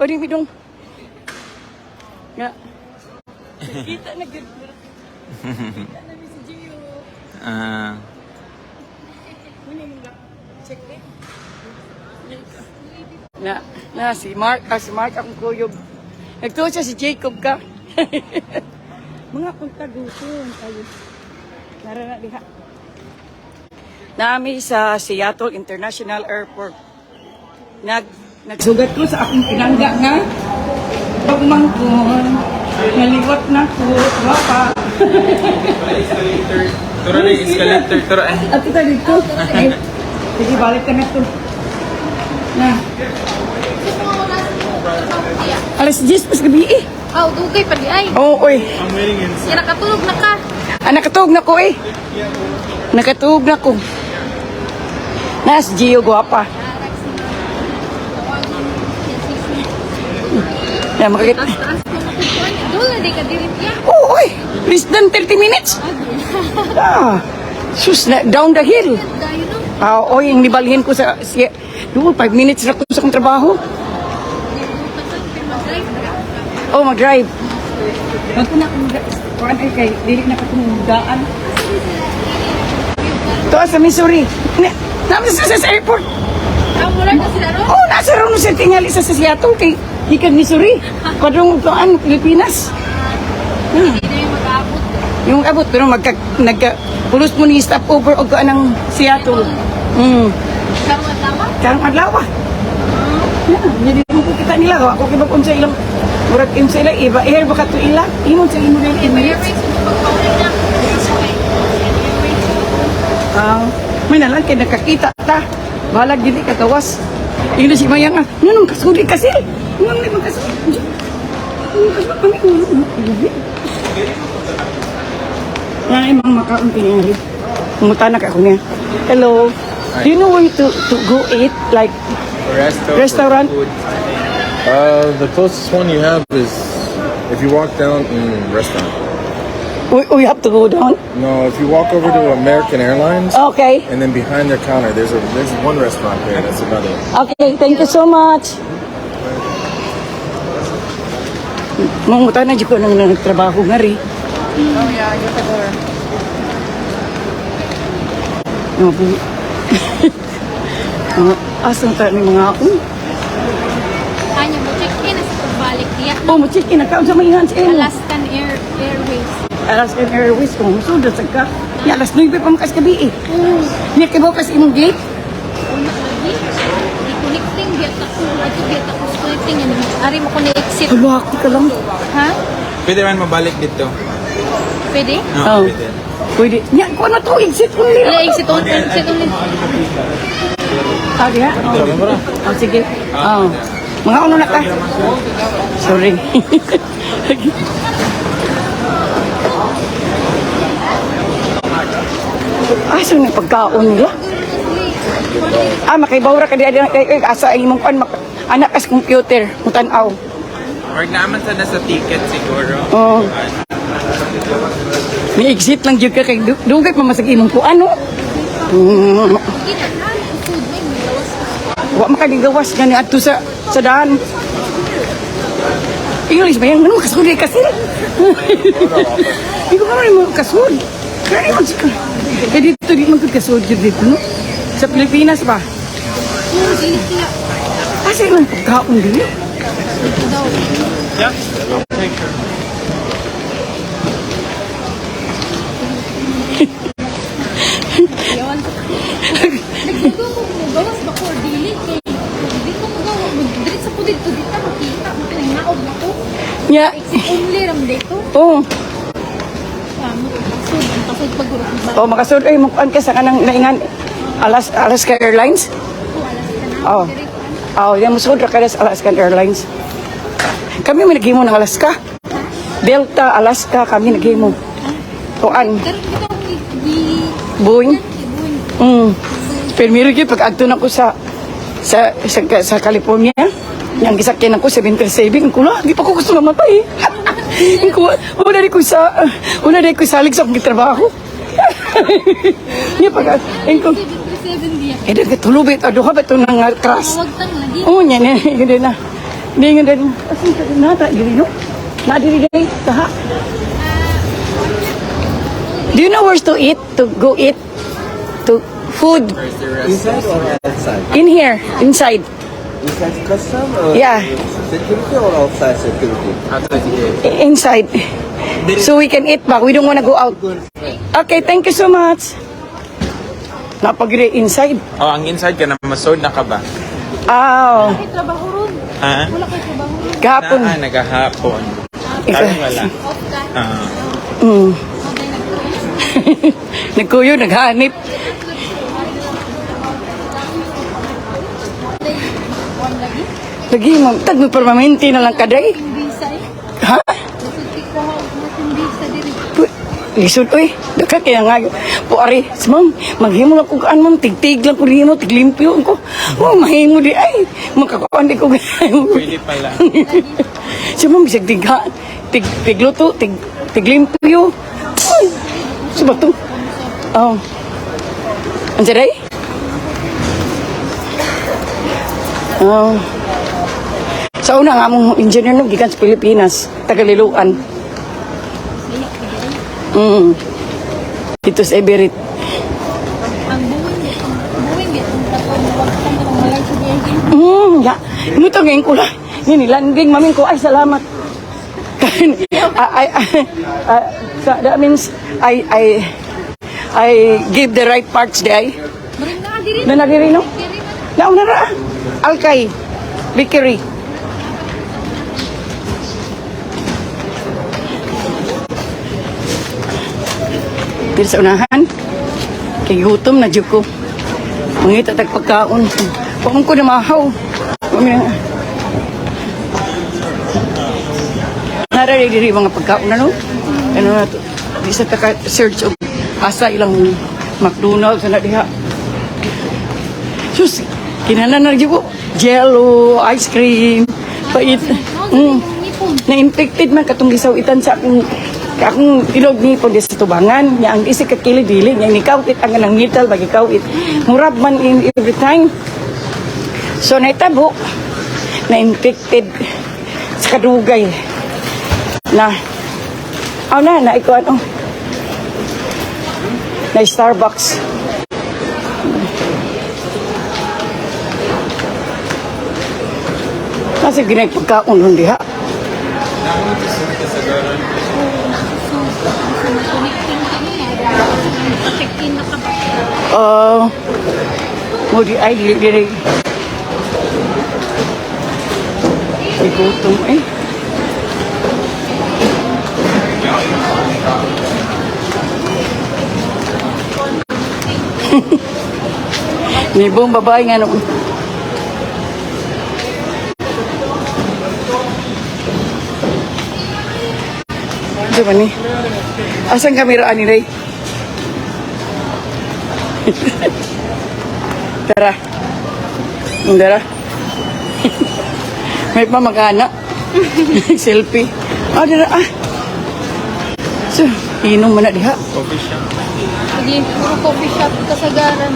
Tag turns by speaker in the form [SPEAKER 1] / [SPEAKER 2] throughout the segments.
[SPEAKER 1] Pwede mi dong. Nga. Kita na gyud. Kita na mi si Gio.
[SPEAKER 2] Ah,
[SPEAKER 1] Muna yung check eh. Na, na si Mark, ah, si Mark akong kuyog. Nagtuo siya si Jacob ka. Mga punta gutom kayo. Nara na diha. Nami sa Seattle International Airport. Nagsugat ko sa akong pinangga nga pagmangkon. Naliwat na ko, wapa.
[SPEAKER 2] Escalator. Tara na yung escalator. Tara eh.
[SPEAKER 1] At ito dito. Ay, sige, balik ka na to. Na. Alas 10 pas gabi eh.
[SPEAKER 3] Aw, dugay pa di ay.
[SPEAKER 1] Oo, oy.
[SPEAKER 2] I'm waiting inside.
[SPEAKER 3] Ya nakatulog na ka.
[SPEAKER 1] Ah, nakatug na ko eh. Nakatug na ko. Nas Gio guwapa. Na makakita.
[SPEAKER 3] Taas ko makukuha niya. Doon na di ka diri niya.
[SPEAKER 1] Oo, oy. Less than 30 minutes. Ah. Sus, na, down the hill.
[SPEAKER 3] Dayo no.
[SPEAKER 1] Ah, oy, yung nibalhin ko sa, siya, doon, 5 minutes na ko sa akong trabaho.
[SPEAKER 3] Di mo ka sa mag-drive ka.
[SPEAKER 1] Oh, mag-drive. Wag ko na kung kuan ay kay dili na ka daan. To sa Missouri. Na, namin sa airport.
[SPEAKER 3] Ah, wala na sila ron.
[SPEAKER 1] Oh, nasa ron sa tingali sa Seattle kay gikan Missouri. Padung kuan Pilipinas.
[SPEAKER 3] Hindi na yung mag-aabot.
[SPEAKER 1] Yung abot pero magka nagka pulos mo ni stop over og kuan ng Seattle.
[SPEAKER 3] Karong adlaw.
[SPEAKER 1] Karong adlaw. Yeah, hindi mo ko kita nila. Ako kay bag unsa ilang murag unsa ila iba air baka to ila. Ingon sa imo na Emirates.
[SPEAKER 3] Airways mo pagpauli na. Okay. Airways.
[SPEAKER 1] Ah, may nalang kay nakakita ta. Balag dili ka gawas. Ingno si Maya nga, nunong kasuli kasi. Nunong ni magkasuli. Nunong kasuli kami. Yan ay mga makaon pinili. Kumuta na ka ako niya. Hello. Do you know where to go eat? Like,
[SPEAKER 2] Resto,
[SPEAKER 1] Restaurant?
[SPEAKER 2] food.
[SPEAKER 4] The closest one you have is if you walk down restaurant.
[SPEAKER 1] We have to go down?
[SPEAKER 4] No, if you walk over to American Airlines
[SPEAKER 1] Okay.
[SPEAKER 4] and then behind their counter, there's one restaurant there. That's about it.
[SPEAKER 1] Okay, thank you so much. Manguta na dyan ko nang nagtrabaho nga rin.
[SPEAKER 3] Oh yeah, you can go.
[SPEAKER 1] Mga bu... Mga asa na tayo ng mga ako.
[SPEAKER 3] Anya mo check in sa pagbalik diya.
[SPEAKER 1] Oh, mo-check in account sa mga hands in.
[SPEAKER 3] Alaskan Airways.
[SPEAKER 1] Alaskan Airways, kung musunod sa ka. Ya, alas 9 pa makas gabi eh. Niya kibaw kasi imong gate.
[SPEAKER 3] Una lagi. I-connecting biya ta ko. Ato biya ta ko sa connecting. Ari mo ko ni exit.
[SPEAKER 1] Hala, ako ka lang.
[SPEAKER 3] Ha?
[SPEAKER 2] Pwede man mabalik dito.
[SPEAKER 3] Pwede?
[SPEAKER 2] No,
[SPEAKER 1] Oh.
[SPEAKER 2] pwede.
[SPEAKER 1] Pwede. Niya, kung ano to, exit only.
[SPEAKER 3] Wala, exit only. Exit only.
[SPEAKER 1] Ah, diha? Oh. Oh, sige. Oh. Mga ano na ka? Sorry. Ah, saan yung pagkaon nila? Ah, makibawra ka di kay kay asa ang imong kuan anak as computer, mutan-aw.
[SPEAKER 2] Or naman sa nasa ticket siguro.
[SPEAKER 1] Oo. May exit lang jud ka kay dugay pa masag imong kuan no.
[SPEAKER 3] Ginahan. Food may gawas ka.
[SPEAKER 1] Wa makaligawas gani adto sa daan. English ba yan? Ano makasuli kasi? Hindi ko karon mo kasud. Kaya mo ka. Eh dito di man gud kasud jud dito no. Sa Pilipinas ba?
[SPEAKER 3] Oo, dili siya.
[SPEAKER 1] Asa man pagkaon dili?
[SPEAKER 3] Dito daw.
[SPEAKER 2] Yeah. Take her.
[SPEAKER 3] Yawan ko. Nagdugo ko mo gawas ba ko or dili kay di ko mo dili sa ko dito dito makita mo kanang naog na ko.
[SPEAKER 1] Nya.
[SPEAKER 3] Exit only ram dito.
[SPEAKER 1] Oh,
[SPEAKER 3] Amo kasud ang kasud pag ba.
[SPEAKER 1] oh makasud ay mo kuan ka sa kanang naingan Alaska Airlines.
[SPEAKER 3] Ko alas ka na.
[SPEAKER 1] Oh.
[SPEAKER 3] Diri ko, ano.
[SPEAKER 1] Oh, yan musud ra ka sa Alaskan Airlines. Kami may naghimo ng Alaska. Delta, Alaska, kami naghimo. Kuan,
[SPEAKER 3] Karon bitaw ni di
[SPEAKER 1] Boeing.
[SPEAKER 3] Boeing.
[SPEAKER 1] Pero meron yun, pag agto na ko sa California, yang gisakyan ako 737, ang kula, di pa ko gusto mamatay. Ang kuha, wala di ko salig sa akong trabaho. Niya pag, ang ko,
[SPEAKER 3] 737 diya.
[SPEAKER 1] eh, nagkatulubit, aduha ba ito nang crash?
[SPEAKER 3] Tawag tang lagi.
[SPEAKER 1] Oo, niya, niya, hindi na. Di nga din. Asan ka nata diri no? Na diri diri kaha. Do you know where to eat? To go eat? To food
[SPEAKER 5] Inside or outside?
[SPEAKER 1] In here, inside.
[SPEAKER 5] Inside custom or
[SPEAKER 1] Yeah.
[SPEAKER 5] security or outside security?
[SPEAKER 2] Outside here.
[SPEAKER 1] Inside. So we can eat back. We don't want to go out. Okay, thank you so much. Napagiri inside.
[SPEAKER 2] Oh, ang inside ka na masod na ka ba?
[SPEAKER 1] Ah,
[SPEAKER 3] Kay trabaho ron.
[SPEAKER 2] Ha?
[SPEAKER 3] Wala kay trabaho ron.
[SPEAKER 1] Gahapon.
[SPEAKER 2] Naa, nagahapon. Karon wala.
[SPEAKER 3] Off ka.
[SPEAKER 2] Ah.
[SPEAKER 3] Okay, nagkuyo.
[SPEAKER 1] Nagkuyo, naghanip.
[SPEAKER 3] One lagi.
[SPEAKER 1] Lagi, ma'am. Tag mo permanente na lang kaday.
[SPEAKER 3] Yung visa eh.
[SPEAKER 1] Ha?
[SPEAKER 3] Nasuntik ko ha. Natin visa diri.
[SPEAKER 1] Lisod, uy. Daka kaya nga. Puari, ma'am, maghimo lang ko kaan, ma'am. Tigtig lang ko nimo, tiglimpyo ko. Oh, mahimo di ay. Makakuan di ko.
[SPEAKER 2] Pwede pala.
[SPEAKER 1] Siya, ma'am, bisag tigha. Tigluto, tiglimpyo. Uy, sa ba to? Oh. Ang saray? Oh. Sa una nga among engineer no gikan sa Pilipinas, taga Liloan. Dito sa Everett.
[SPEAKER 3] Ang buwing, ang buwing, ang tatong wag kang malay sa diri.
[SPEAKER 1] Ya. Imo to ngayon ko lang. Ni landing mamin ko, ay salamat. I, so that means I give the right parts di ay.
[SPEAKER 3] Maring na diri.
[SPEAKER 1] Na nagiri no?
[SPEAKER 3] Diri na.
[SPEAKER 1] Nauna ra. Alkay. Bakery. Diri sa unahan. Kay gutom na jud ko. Mangita tag pagkaon. Wa man ko na mahaw. Wa man na. Nara diri mga pagkaon ano? Ano na to? Di sa taka search og asa ilang McDonald's na diha. Sus, kinahanglan na jud ko. Jello, ice cream, pait.
[SPEAKER 3] Ngipon.
[SPEAKER 1] Na-infected man katong gisawitan sa akong ilog ni di sa tubangan. Nya ang isig ka kili dili nya ni kawit ang nang metal bagi kawit. Murab man in every time. So naitabo na infected sa kadugay na aw na na ikaw ano na Starbucks. Kasi ginagpagkaon ron diha.
[SPEAKER 3] So, connecting kami. Check-in na ka ba?
[SPEAKER 1] Mo di ay dili dili. Ay, gutom eh. May buong babae nga noon. Di ba ni? Asan kamera ani Ray? Tara. Tara. May pa mag-anak. Selfie. Ah, dira ah. So, inom man na diha.
[SPEAKER 2] Coffee shop.
[SPEAKER 3] Sige, puro coffee shop kasagaran.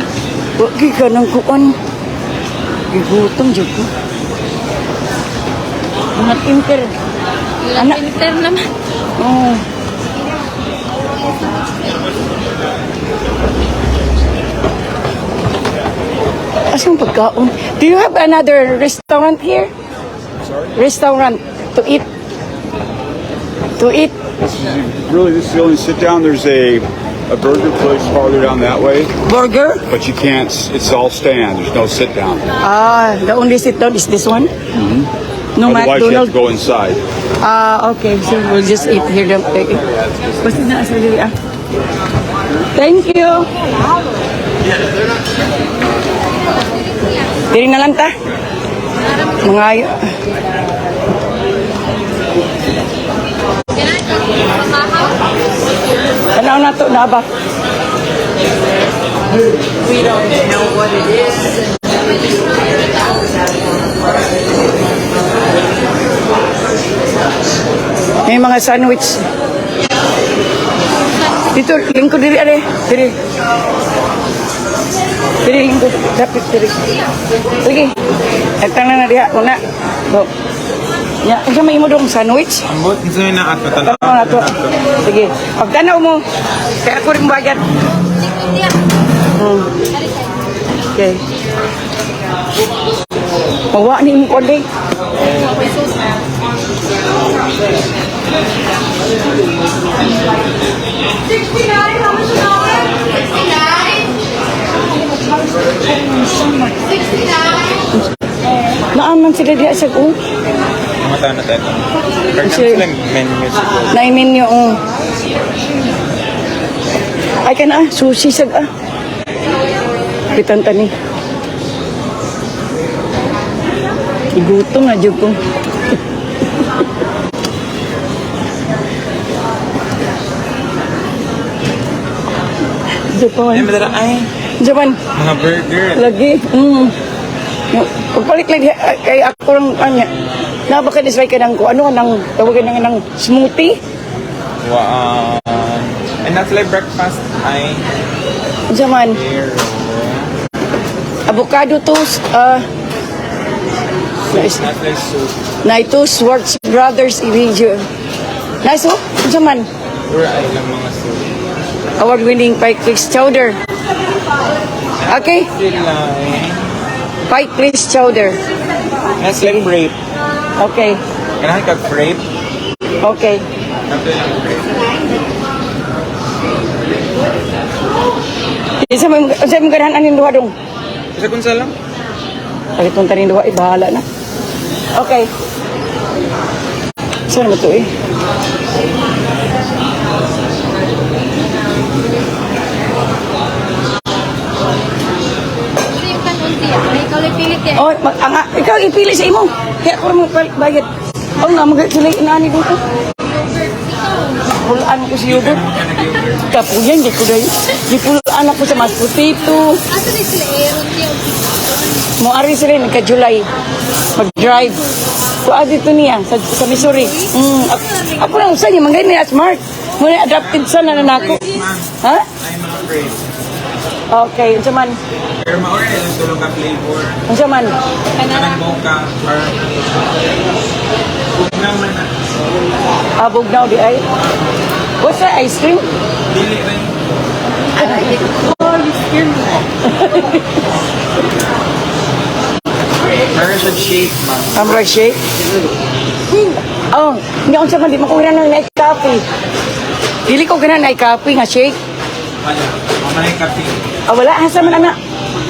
[SPEAKER 1] Wa gyud ka nang kuan. Gigutom jud ko. Mga inter.
[SPEAKER 3] Anak. Inter naman.
[SPEAKER 1] Oh. Asang pagkaon? Do you have another restaurant here?
[SPEAKER 4] Sorry?
[SPEAKER 1] Restaurant to eat. To eat.
[SPEAKER 6] This is really this is the only sit down. There's a burger place farther down that way,
[SPEAKER 1] Burger?
[SPEAKER 6] but you can't. It's all stand. There's no sit down.
[SPEAKER 1] Ah, the only sit down is this one? No
[SPEAKER 6] Otherwise, you have
[SPEAKER 1] McDonald's?
[SPEAKER 6] to go inside.
[SPEAKER 1] Ah, okay. So we'll just eat here. Then. Basta na sa dili ah. Thank you. Diri na lang ta. Mga
[SPEAKER 3] Kailangan ka mamahaw.
[SPEAKER 1] Tanaw na to na ba?
[SPEAKER 7] We don't know what it is.
[SPEAKER 1] May mga sandwich. Dito, lingkod diri are. Diri. Diri lingkod. Dapat diri. Sige. Agtang na na diha una. Go. Ya, unsa may imo dong sandwich?
[SPEAKER 2] Ambot, unsa na ato tan-aw?
[SPEAKER 1] Tanaw na to. Sige. Pagtanaw mo, kaya ako rin bayad. Okay. Mawa ni mo kundi. Naaman sila diya sa oh.
[SPEAKER 2] Mata na tayo. Kaya
[SPEAKER 1] Sige.
[SPEAKER 2] sila menu siguro.
[SPEAKER 1] Na menu oh. Ay kana ah, sushi sag ah. Pitan tani. Igutom na jud ko. Japan.
[SPEAKER 2] Ay, madara, ay.
[SPEAKER 1] Japan.
[SPEAKER 2] Mga burger.
[SPEAKER 1] Lagi. Pagpalit lang diha, ay, kay ako lang anya. Nabaka dislike ka ng ko ano nang tawagan ng nang smoothie.
[SPEAKER 2] Wow. And that's like breakfast ay
[SPEAKER 1] Unsa man?
[SPEAKER 2] pero
[SPEAKER 1] Avocado toast, ah nice.
[SPEAKER 2] that's like soup.
[SPEAKER 1] Na ito, Schwartz Brothers video. Nice, oh. Unsa man?
[SPEAKER 2] Or ay lang mga soup.
[SPEAKER 1] Award-winning Pike Place Chowder. Okay,
[SPEAKER 2] Sila eh.
[SPEAKER 1] Pike Place Chowder.
[SPEAKER 2] That's like grape.
[SPEAKER 1] Okay,
[SPEAKER 2] Kailangan ka grape.
[SPEAKER 1] Okay.
[SPEAKER 2] Kato lang grape.
[SPEAKER 1] Isa mo, unsa mo ganahan aning duha dong?
[SPEAKER 2] Isa kung sa lang?
[SPEAKER 1] Ay, itong taning duha, eh, bahala na. Okay. Saan naman to eh?
[SPEAKER 3] Ito yung kanon tiya. Ay, ikaw lang pilit yan.
[SPEAKER 1] Oh, mag, ang, ikaw ipili sa imo. Kaya ako rin mo bayad. Oh, nga, mag sila inaani dito. Pulaan ko si yogurt. Kapuyan, di ko dahil. Di pulaan ako sa mashed potato.
[SPEAKER 3] Asa ni sila Aaron tiya?
[SPEAKER 1] Moari sila nagka-July. Mag-drive. Kuha dito niya, sa Missouri. Ako lang sa niya, mga niya, smart. Muna adopted son na nanako. Ha?
[SPEAKER 2] Ay mga grape.
[SPEAKER 1] Okay, unsa man?
[SPEAKER 2] Pero maura na lang tulong ka flavor.
[SPEAKER 1] Unsa man?
[SPEAKER 2] Kanang mocha or kung naman na.
[SPEAKER 1] Abog now di ay. What's that, ice cream?
[SPEAKER 2] Dili ba yun?
[SPEAKER 3] Oh, you scared me.
[SPEAKER 2] Meron siya shake ma.
[SPEAKER 1] Amra shake. Oh, hindi ako sa man, di makuha na ng coffee. Dili ko gana na coffee nga shake.
[SPEAKER 2] Wala. Mama na yung kape.
[SPEAKER 1] Ah, wala. Asa man ana?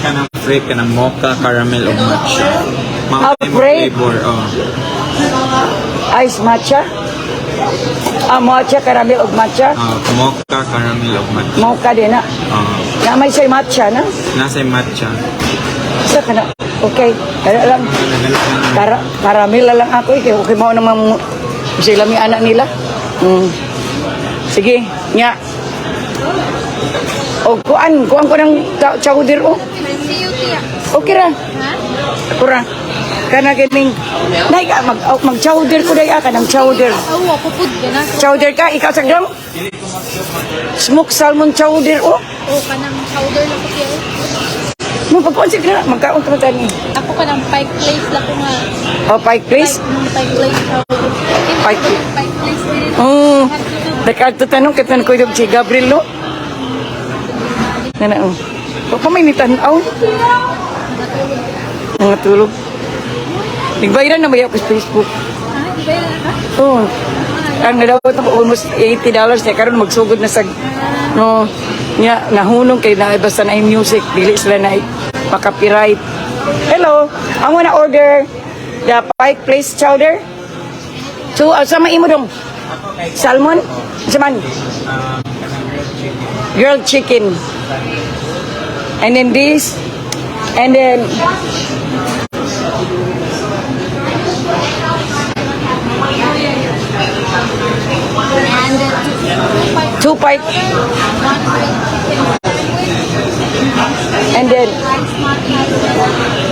[SPEAKER 2] Kanang grape, kanang mocha, caramel, o matcha. Mga
[SPEAKER 1] Ah,
[SPEAKER 2] mo
[SPEAKER 1] grape.
[SPEAKER 2] flavor, oh.
[SPEAKER 1] Ice matcha? Ah, matcha, caramel og matcha.
[SPEAKER 2] Ah, mocha, caramel, o matcha.
[SPEAKER 1] Mocha din na.
[SPEAKER 2] Ah,
[SPEAKER 1] Na may say matcha na.
[SPEAKER 2] nasa yung matcha.
[SPEAKER 1] Sa kana. Okay. Kaya lang. Caramel na lang ako eh. Kaya okay mo naman sila may anak nila. Sige, nya. O kuan, kuan ko ng chowder oh.
[SPEAKER 3] See you tiya.
[SPEAKER 1] Okay ra.
[SPEAKER 3] Ha?
[SPEAKER 1] Ako ra. Kana kining Nay ka mag oh, mag chowder ko day ah, kanang chowder.
[SPEAKER 3] Awa, pupud ka na.
[SPEAKER 1] Chowder ka ikaw sa dong. Smoked salmon chowder oh.
[SPEAKER 3] Oh, kanang chowder lang ko tiya.
[SPEAKER 1] Mo pagkuan sig na magkaon ka man tani.
[SPEAKER 3] Ako kanang Pike Place lang ko nga.
[SPEAKER 1] Oh, Pike Place.
[SPEAKER 3] Pike Place chowder.
[SPEAKER 1] Pike.
[SPEAKER 3] Pike Place din.
[SPEAKER 1] Oh. Dakadto tanong kay tan ko si Gabriel no. Nana oh. Wa pa may nitan-aw. Nangatulog. Nagbayran na ba ako sa Facebook?
[SPEAKER 3] Ah, di ba yun ka?
[SPEAKER 1] Oh. Ang nadawat ako almost $80 niya karon magsugod na sa no niya nahunong kay na basta na yung music dili sila na makapiright. Hello, I wanna order the Pike Place chowder. So, sama imo dong. Salmon? Sa man? Grilled chicken. And then this and then
[SPEAKER 3] And two Pike
[SPEAKER 1] two pike
[SPEAKER 3] one grilled chicken sandwich.
[SPEAKER 1] and then
[SPEAKER 3] Rice matcha,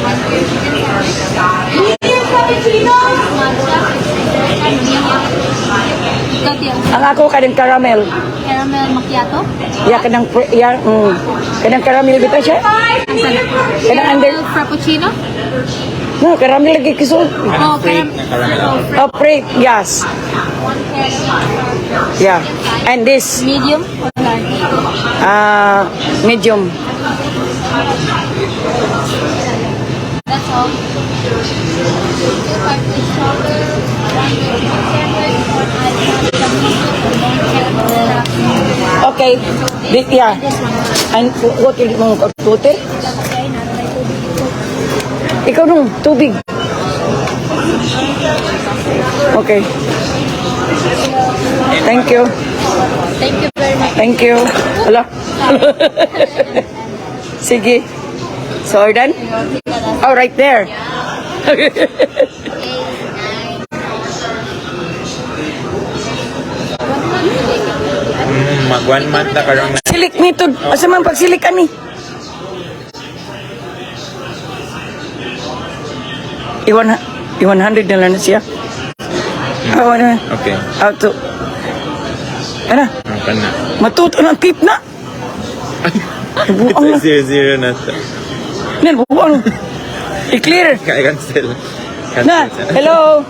[SPEAKER 3] one grilled chicken sandwich. Matcha, ikaw tiya.
[SPEAKER 1] Ang ako kanang caramel.
[SPEAKER 3] Caramel macchiato?
[SPEAKER 1] Ya kanang ya kanang caramel bitaw siya. Kanang under
[SPEAKER 3] Caramel frappuccino?
[SPEAKER 1] No, caramel lagi kisod.
[SPEAKER 3] Oh,
[SPEAKER 2] Kanang frappe na caramel.
[SPEAKER 1] Oh, frappe, yes. Yeah. And this,
[SPEAKER 3] Medium or large?
[SPEAKER 1] Medium.
[SPEAKER 3] That's all. Two five strawberry, one with sandwich, one ice cream.
[SPEAKER 1] Okay. Yeah. And what will mo water?
[SPEAKER 3] Okay, naroon tubig ito.
[SPEAKER 1] Ikaw nung tubig. Okay. Thank you.
[SPEAKER 3] Thank you very much.
[SPEAKER 1] Thank you. Hala. Sige. So, are done? Oh, right there.
[SPEAKER 3] 8, 9. 1 month.
[SPEAKER 2] Mag 1 month na karon na.
[SPEAKER 1] Silik method. Asa man pagsilik ani? I-100 na lang na siya. Oh, ano?
[SPEAKER 2] Okay.
[SPEAKER 1] Auto. Ano?
[SPEAKER 2] Okay na.
[SPEAKER 1] Matuto ng tip na. Buang na.
[SPEAKER 2] Zero zero na to.
[SPEAKER 1] Nan, buang. I-clear.
[SPEAKER 2] Cancel. Cancel.
[SPEAKER 1] Na, hello.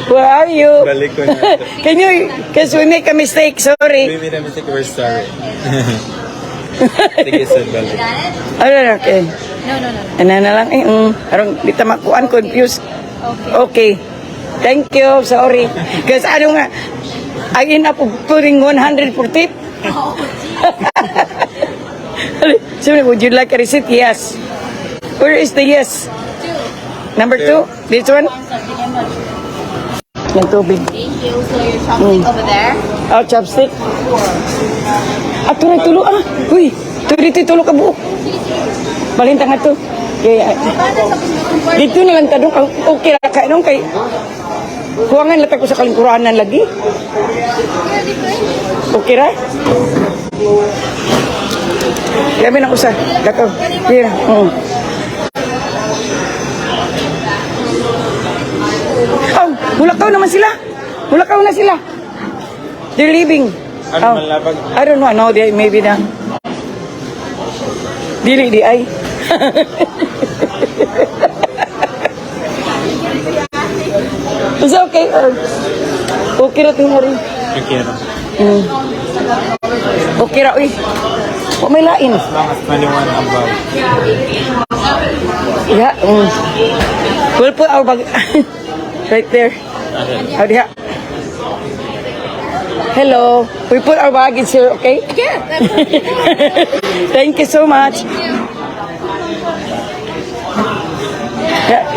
[SPEAKER 1] Where are you?
[SPEAKER 2] Balik ko na to.
[SPEAKER 1] Can you, because we make a mistake, sorry.
[SPEAKER 2] We made a mistake, we're sorry. Sige, sir, balik.
[SPEAKER 3] Got it?
[SPEAKER 1] Ano na, okay.
[SPEAKER 3] No.
[SPEAKER 1] Ano na lang, eh, arong di ta makuan, confused.
[SPEAKER 3] Okay.
[SPEAKER 1] Okay. Thank you, sorry. Because ano nga, I end up putting 100 for tip.
[SPEAKER 3] Oh,
[SPEAKER 1] So, would you like a receipt? Yes. Where is the yes?
[SPEAKER 3] Two.
[SPEAKER 1] Number two? This one? Ng tubig.
[SPEAKER 3] Thank you. So your chopstick over there.
[SPEAKER 1] Oh, chopstick. Ah, tuloy, tulo ah. Uy, tuloy dito, tulo ka buok. Balintang nga to. Yeah. Dito na lang tanong, okay ra ka nung kay kuwangan lang ko sa kalingkuranan lagi. Okay ra? Kami na usa. Dako. Here. Oh, mulakaw naman sila. Mulakaw na sila. They're leaving.
[SPEAKER 2] Ano
[SPEAKER 1] Oh.
[SPEAKER 2] man labag?
[SPEAKER 1] I don't know. No, they maybe na. Dili di ay. It's okay. Okay ra tingari.
[SPEAKER 2] Okay ra.
[SPEAKER 1] Okay ra uy. Wa may lain.
[SPEAKER 2] As long as 21 above.
[SPEAKER 1] Yeah. We'll put our bag right there.
[SPEAKER 2] Okay.
[SPEAKER 1] How diha? Hello. We put our baggage here, okay?
[SPEAKER 3] Yeah, that's okay.
[SPEAKER 1] Thank you so much.
[SPEAKER 3] Thank you.
[SPEAKER 1] Yeah.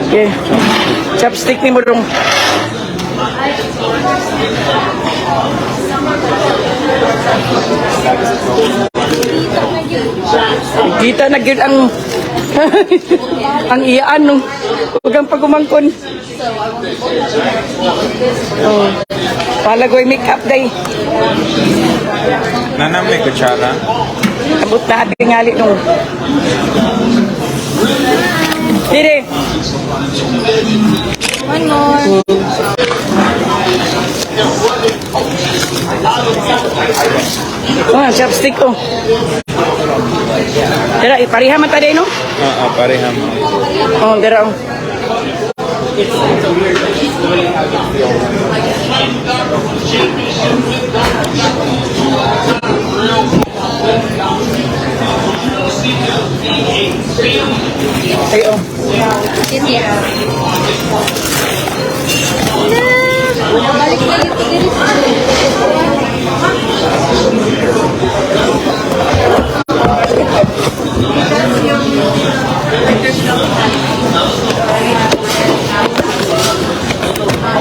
[SPEAKER 1] Okay. Chopstick ni mo dong. Kita na gyud ang iyaan nung ug ang pagumangkon. Oh. Palagoy makeup day.
[SPEAKER 2] Nanam may kutsara.
[SPEAKER 1] Abot na ating ngali nung. Dire.
[SPEAKER 3] One more.
[SPEAKER 1] Oh, chopstick oh. Dira, ipariha man ta day, no?
[SPEAKER 2] Oo, pareha mo.
[SPEAKER 1] Oh, dira oh. Ay, oh.
[SPEAKER 3] Yes, yeah. Balik na dito dito.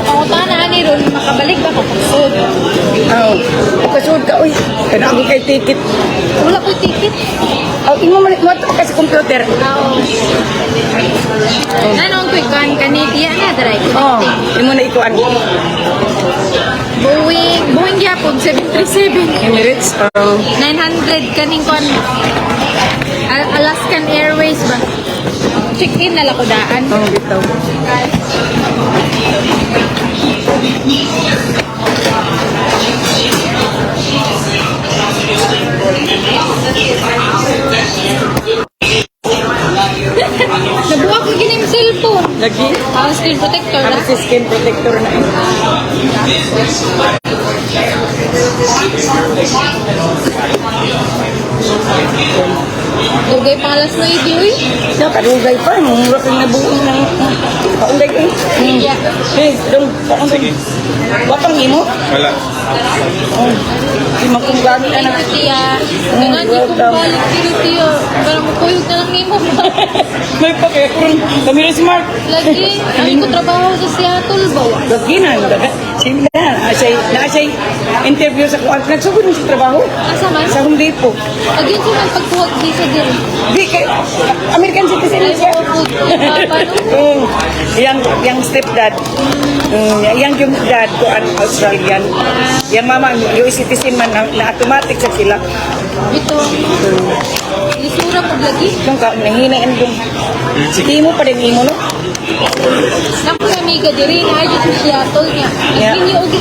[SPEAKER 3] Pangutan na ani ron makabalik ba ka pagsud?
[SPEAKER 1] Oh. Kasud ka, uy. Kana ako kay ticket.
[SPEAKER 3] Wala ko ticket.
[SPEAKER 1] Oh, imo man mo ka sa computer.
[SPEAKER 3] Oo. Anong quick kan kani diya na dry
[SPEAKER 1] Oh,
[SPEAKER 3] connecting.
[SPEAKER 1] imo na ikuan.
[SPEAKER 3] Boeing, Boeing gyapon 737.
[SPEAKER 1] Emirates. Oh.
[SPEAKER 3] 900 kaning kon Alaskan Airways ba? Check-in na lang ko daan.
[SPEAKER 1] Oh, bitaw.
[SPEAKER 3] Ang screen protector na.
[SPEAKER 1] Ang si skin protector na eh.
[SPEAKER 3] Dugay pa alas 9, uy.
[SPEAKER 1] Na, kadugay pa. Mura kang nabuong ng kaunday eh.
[SPEAKER 3] Yeah.
[SPEAKER 1] Hey, dong, kaunday.
[SPEAKER 2] Sige.
[SPEAKER 1] Wapang imo?
[SPEAKER 2] Wala.
[SPEAKER 1] Oh. Di magkunggamit
[SPEAKER 3] Thank
[SPEAKER 1] anak.
[SPEAKER 3] you, Tia. Nga, di ko balik diri, Tia. Parang mukuyog na lang nimo.
[SPEAKER 1] May pa kaya kurang kami rin si Mark.
[SPEAKER 3] Lagi, ay ko trabaho sa Seattle ba?
[SPEAKER 1] Lagi na, daga. Sige na, na siya interview sa kuan. Nagsugod na sa trabaho.
[SPEAKER 3] Asa man?
[SPEAKER 1] Sa Home Depot.
[SPEAKER 3] Agin siya man pagkuha visa diri.
[SPEAKER 1] Di kay American citizen
[SPEAKER 3] Ay,
[SPEAKER 1] siya.
[SPEAKER 3] mo food ko papa no.
[SPEAKER 1] Yang stepdad. Yang yung dad ko ang Australian. Yang mama US citizen man na automatic sa sila.
[SPEAKER 3] Ito. Lisura pag lagi.
[SPEAKER 1] Yung ka nanghinaan yung imo pa din imo no.
[SPEAKER 3] Naku na amiga diri na ay sa Seattle niya.
[SPEAKER 1] Yeah.
[SPEAKER 3] Hindi niyo og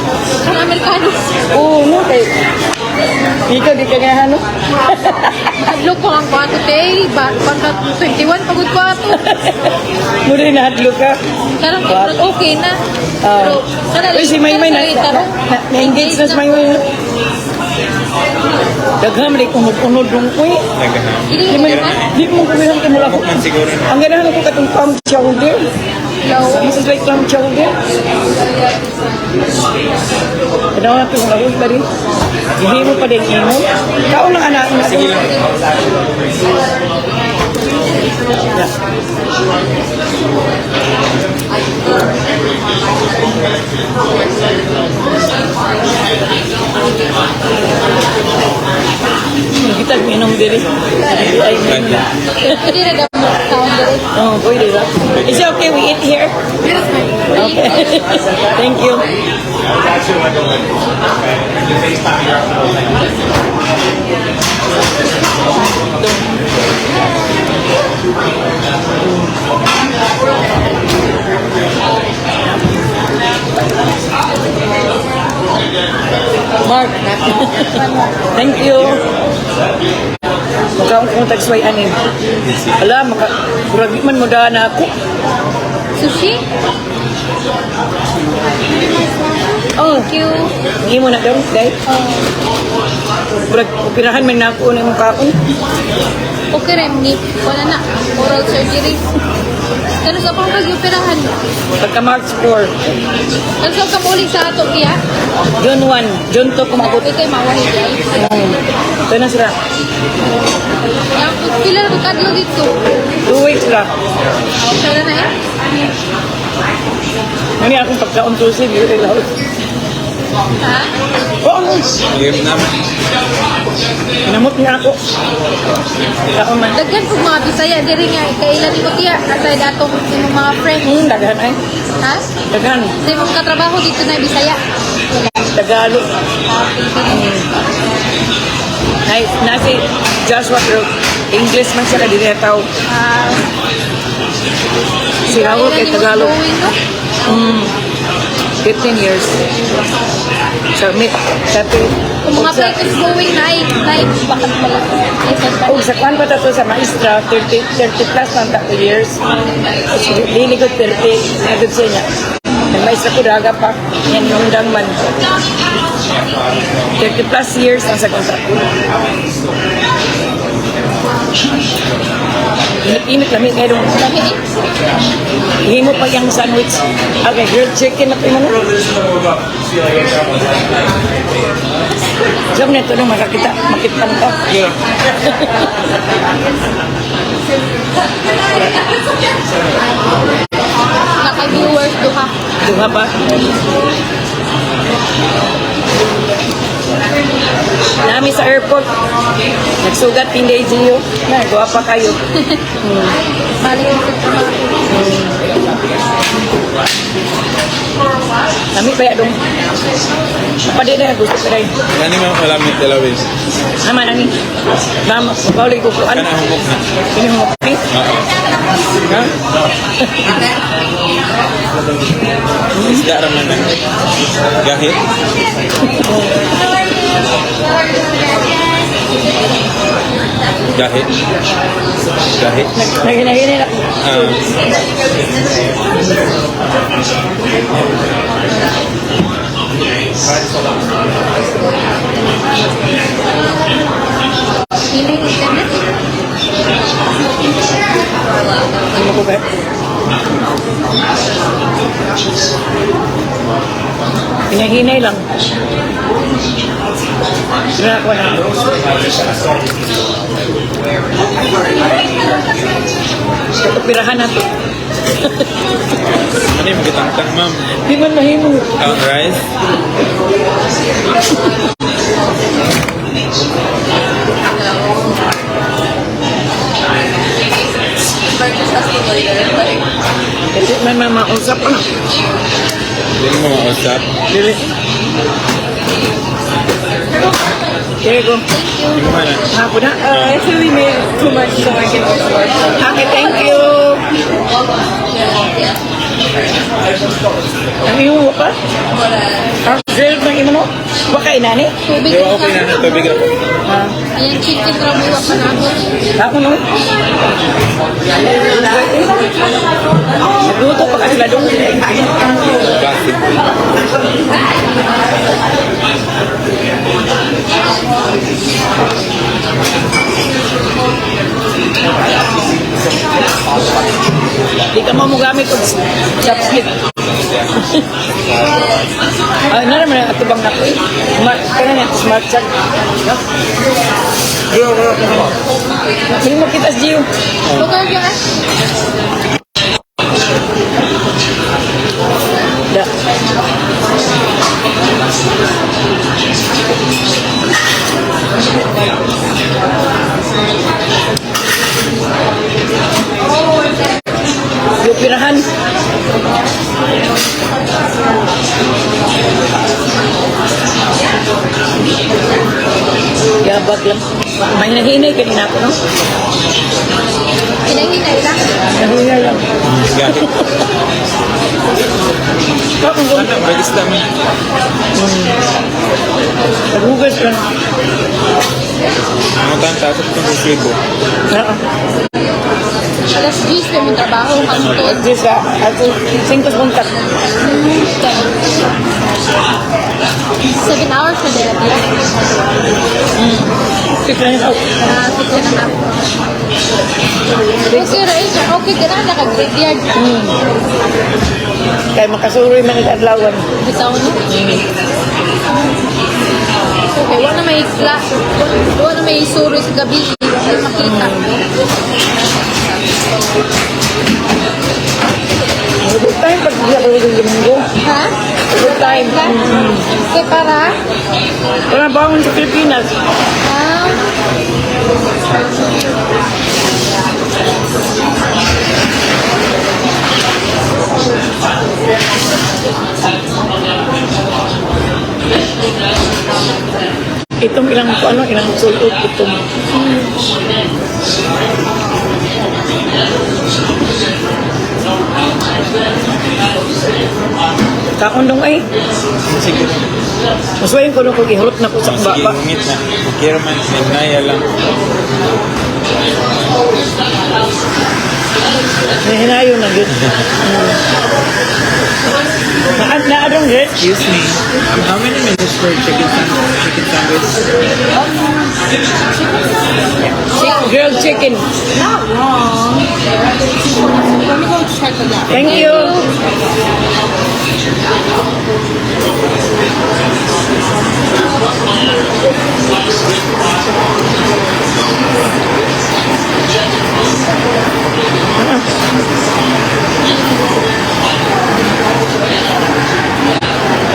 [SPEAKER 3] ang Amerikano.
[SPEAKER 1] Oo no kay ikaw di ka nga no.
[SPEAKER 3] Hadlok ko ang kwarto te, ba pagka 21 pagod ko ato.
[SPEAKER 1] Mura na hadlok ka.
[SPEAKER 3] Karang pero okay na.
[SPEAKER 1] Ah.
[SPEAKER 3] Pero kada
[SPEAKER 1] Uy, si Maymay na-engage na si Maymay. No? Daghan man unod-unod dong uy.
[SPEAKER 2] Nagaham.
[SPEAKER 3] Dili
[SPEAKER 1] Di
[SPEAKER 3] mo
[SPEAKER 1] man
[SPEAKER 3] naman.
[SPEAKER 1] di mo kumihan kay mula ko.
[SPEAKER 2] Man siguro na.
[SPEAKER 1] Ang ganahan ko katong clam chowder. This is like clam chowder. Kanaw na ito, mga pa rin. Hindi mo pa din imo. Kaon lang anak na.
[SPEAKER 2] Sige lang.
[SPEAKER 1] Yeah. Kita minom diri. Ay, minom na.
[SPEAKER 3] Pwede na daw taon diri.
[SPEAKER 1] Oh, pwede ba? Is it okay we eat here? Okay. Thank you. Mark, thank you. Mukha akong tagsway ani. Ala, maka, murag di man mo daan ako.
[SPEAKER 3] Sushi?
[SPEAKER 1] Oh,
[SPEAKER 3] Thank you.
[SPEAKER 1] hindi mo na daw, day. Murag, operahan man na ako ng mukha ko.
[SPEAKER 3] Okay rem ni wala na oral surgery. Kano sa akong pag-operahan?
[SPEAKER 1] Pagka March 4,
[SPEAKER 3] Kano sa kamuli sa ato iya?
[SPEAKER 1] June 1, June 2 kumabot.
[SPEAKER 3] Okay kay mawahi di.
[SPEAKER 1] Ito na sila.
[SPEAKER 3] Yang pila ko kadlaw dito.
[SPEAKER 1] 2 weeks ra.
[SPEAKER 3] Okay na na eh.
[SPEAKER 1] Ngani akong pagkaon susi, di ko laos.
[SPEAKER 3] Ha?
[SPEAKER 1] Oo,
[SPEAKER 2] Game naman.
[SPEAKER 1] Pinamot niya ako. Ako man.
[SPEAKER 3] Daghan pug mga Bisaya diri nga kailan nimo tiya aside atong imong mga friend.
[SPEAKER 1] Daghan ay.
[SPEAKER 3] Ha?
[SPEAKER 1] Daghan.
[SPEAKER 3] Sa imong katrabaho dito na Bisaya.
[SPEAKER 1] Tagalog. Ay, nasi Joshua pero English man siya kadiri na tao.
[SPEAKER 3] Ah,
[SPEAKER 1] Si Raul kay
[SPEAKER 3] kailan nimo
[SPEAKER 1] Tagalog.
[SPEAKER 3] going, no?
[SPEAKER 1] 15 years. So, may, sabi,
[SPEAKER 3] Kung mga
[SPEAKER 1] og sa,
[SPEAKER 3] flight is going na ay night bakit pala. Ay, sa
[SPEAKER 1] og sa kwan pa ta to sa maestra, 30, 30 plus lang ta years. Dili ko 30, nagod sa niya. Nag-maestra ko daga pa, yan yung dang man. 30 plus years ang sa kontra ko. Init-init lami kayo dong.
[SPEAKER 3] Lami eh.
[SPEAKER 1] Himo pa yung sandwich. Okay, grilled chicken na pa yun. Diyan na ito nung makakita, makita ka.
[SPEAKER 3] Naka-viewers duha.
[SPEAKER 1] Duha pa. Nami sa airport. Nagsugat tinday Gio. Na, gawa pa kayo.
[SPEAKER 3] Balik mo sa trabaho.
[SPEAKER 1] Nami pa dong. Pwede na, gusto pa rin.
[SPEAKER 2] Nani man wala may dalawin.
[SPEAKER 1] Naman, ani. Ma'am, mabawli ko ko. Ano?
[SPEAKER 2] Kana humok na.
[SPEAKER 1] Ini mo ni?
[SPEAKER 2] Oo.
[SPEAKER 1] Ha?
[SPEAKER 2] Isda ra man na. Gahit. Gahi. Gahi.
[SPEAKER 1] Naghinay-hinay na.
[SPEAKER 2] Ah.
[SPEAKER 3] Feeling internet.
[SPEAKER 1] Ano ko ba? Hinahinay lang. Ginagawa na. Pirahan natin.
[SPEAKER 2] Ano yung magitangtang, ma'am?
[SPEAKER 1] Di man mahimo.
[SPEAKER 2] Ang rice?
[SPEAKER 1] Kasi man mamausap pa.
[SPEAKER 2] Hindi mo mausap.
[SPEAKER 1] Dili. Here you go.
[SPEAKER 2] Hindi mo na.
[SPEAKER 1] Ako na.
[SPEAKER 7] I actually made too much so I can absorb.
[SPEAKER 1] Okay, thank you. Ano yung pa? Ang grilled ng imo no? Baka inani?
[SPEAKER 3] Tubig
[SPEAKER 2] Di ba okay na? Tubig ako.
[SPEAKER 3] Ayan, chicken raw mo pa na ako.
[SPEAKER 1] Ako no? Nagluto pa ka sila doon.
[SPEAKER 2] Gossip.
[SPEAKER 1] Di ka mo gamit og chopstick. Ay, na naman ang atubang na ko eh. Smart, kana na, smart chat. No? Hindi mo kita sa Gio.
[SPEAKER 3] Okay, yeah.
[SPEAKER 1] Da. Pirahan. Yabag lang. Mahinahinay kanina ako, no?
[SPEAKER 3] Hinahinay lang.
[SPEAKER 1] Nahinay lang.
[SPEAKER 2] Gahi.
[SPEAKER 1] Bakit
[SPEAKER 2] Ano? Bagis namin.
[SPEAKER 1] Naghugas lang.
[SPEAKER 2] Ang tanta sa itong resibo.
[SPEAKER 1] Oo.
[SPEAKER 3] Alas 10 na yung trabaho. Hangtod.
[SPEAKER 1] Diyos ka. At 5 buntag.
[SPEAKER 3] 7 hours na din.
[SPEAKER 1] 6.5.
[SPEAKER 3] Ah, 6.5. Okay, right? Okay, ganun. Naka-graveyard.
[SPEAKER 1] Kaya makasuroy man ang adlawan.
[SPEAKER 3] Bitaw, no? Okay, wala may class. Wala may suro sa gabi. Wala makita.
[SPEAKER 1] Good time pag di ako yung Domingo.
[SPEAKER 3] Ha?
[SPEAKER 1] Good time.
[SPEAKER 3] Okay, para?
[SPEAKER 1] Wala bangon sa Pilipinas.
[SPEAKER 3] Ah,
[SPEAKER 1] Itong ilang ano, ilang sulot itong. Kaon dong ay.
[SPEAKER 2] Sige.
[SPEAKER 1] Masuwayin ko nung kung ihurot na ko sa
[SPEAKER 2] Oh, sige,
[SPEAKER 1] baba.
[SPEAKER 2] ngit na. Okay raman. Naya lang.
[SPEAKER 1] Nahinayo na gud. Na na adong gud.
[SPEAKER 2] Excuse me. How many minutes for chicken sandwich?
[SPEAKER 1] Grilled chicken.
[SPEAKER 3] Not wrong. Let me go check on that.
[SPEAKER 1] Thank you.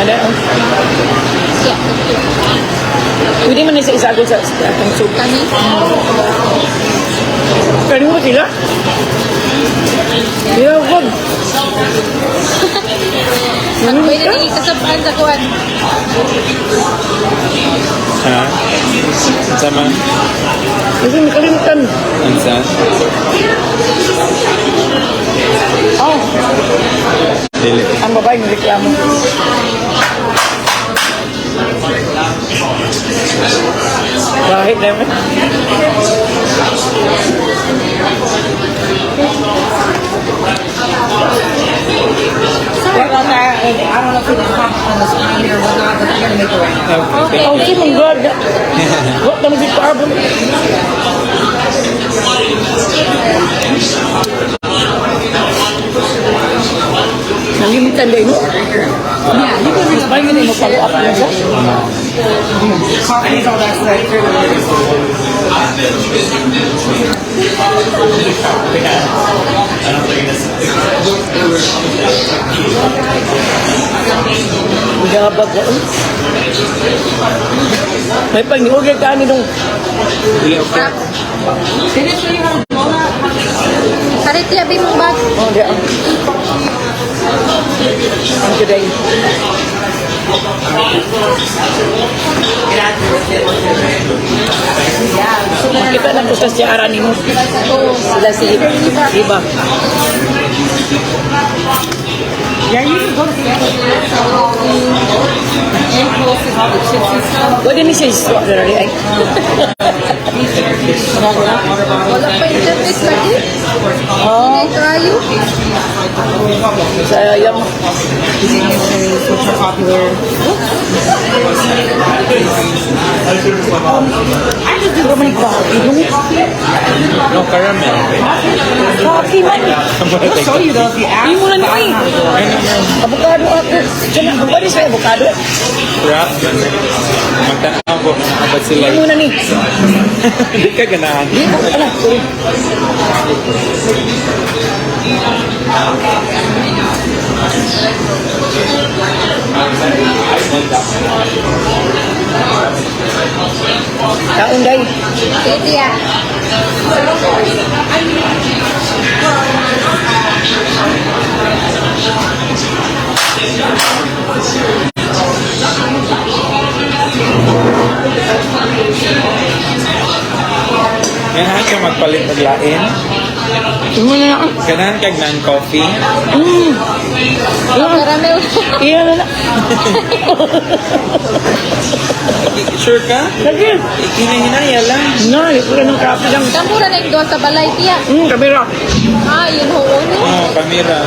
[SPEAKER 1] Ano?
[SPEAKER 3] Yeah, thank you.
[SPEAKER 1] Pwede man na sa isagol sa atong soup.
[SPEAKER 3] Kani?
[SPEAKER 1] Kani mo sila? Yeah, good.
[SPEAKER 3] Pwede na ikasabaan sa kuwan.
[SPEAKER 2] Ha? Sama?
[SPEAKER 1] Kasi nakalimutan.
[SPEAKER 2] Ansa?
[SPEAKER 1] Oh,
[SPEAKER 2] Dili.
[SPEAKER 1] ang babae ng reklamo. Bakit? naman.
[SPEAKER 7] Sorry about that. I don't know if it popped on the screen or whatnot, but they're gonna make it right now.
[SPEAKER 3] Okay,
[SPEAKER 1] Oh,
[SPEAKER 3] thank
[SPEAKER 1] my
[SPEAKER 3] you.
[SPEAKER 1] God. What naman si Pablo? Nalimitan din, no?
[SPEAKER 7] Yeah, you can
[SPEAKER 1] Mas parang yun, mo-follow up na siya.
[SPEAKER 7] Coffees, all that stuff.
[SPEAKER 1] Gabag ko. May pag ni-order ka ni nung
[SPEAKER 2] Dili okay.
[SPEAKER 7] Did it show you how to do all that?
[SPEAKER 3] Palit yabi mong bag.
[SPEAKER 1] Oh, di ah. Ang today. Makita na ko sa siyara ni mo. Sila si Iba.
[SPEAKER 7] Yeah, you can go to Impulse is all the chips and stuff.
[SPEAKER 1] Pwede ni siya iswa na rin ay.
[SPEAKER 3] Wala pa internet lagi.
[SPEAKER 1] Oh,
[SPEAKER 3] Hindi kayo.
[SPEAKER 1] sayang.
[SPEAKER 7] Signatures, which are popular. I just do
[SPEAKER 1] Pero man coffee.
[SPEAKER 2] No caramel.
[SPEAKER 1] Coffee man.
[SPEAKER 7] They'll show you though if you ask.
[SPEAKER 1] Hindi mo na
[SPEAKER 7] but I don't know how to do it.
[SPEAKER 1] Avocado ako. Diyan na, pwede sa avocado.
[SPEAKER 2] Wrap. Magtanaw ko. Abad sila.
[SPEAKER 1] Hindi mo na ni.
[SPEAKER 2] Hindi ka ganahan.
[SPEAKER 1] Di ko, ala, sorry. Kaon day.
[SPEAKER 3] Sige, tiya.
[SPEAKER 2] Ganahan ka magpalit og lain.
[SPEAKER 1] Imo na lang.
[SPEAKER 2] Ganahan kag non-coffee.
[SPEAKER 3] Caramel.
[SPEAKER 1] Iya na lang.
[SPEAKER 2] Sure ka?
[SPEAKER 1] Lagi.
[SPEAKER 2] Hinahinaya lang.
[SPEAKER 1] Na, wala nang kape lang.
[SPEAKER 3] Kamura na yung doon sa balay, tiya.
[SPEAKER 1] Kamera.
[SPEAKER 3] Ah, yun ho. No?
[SPEAKER 2] Oh, kamera.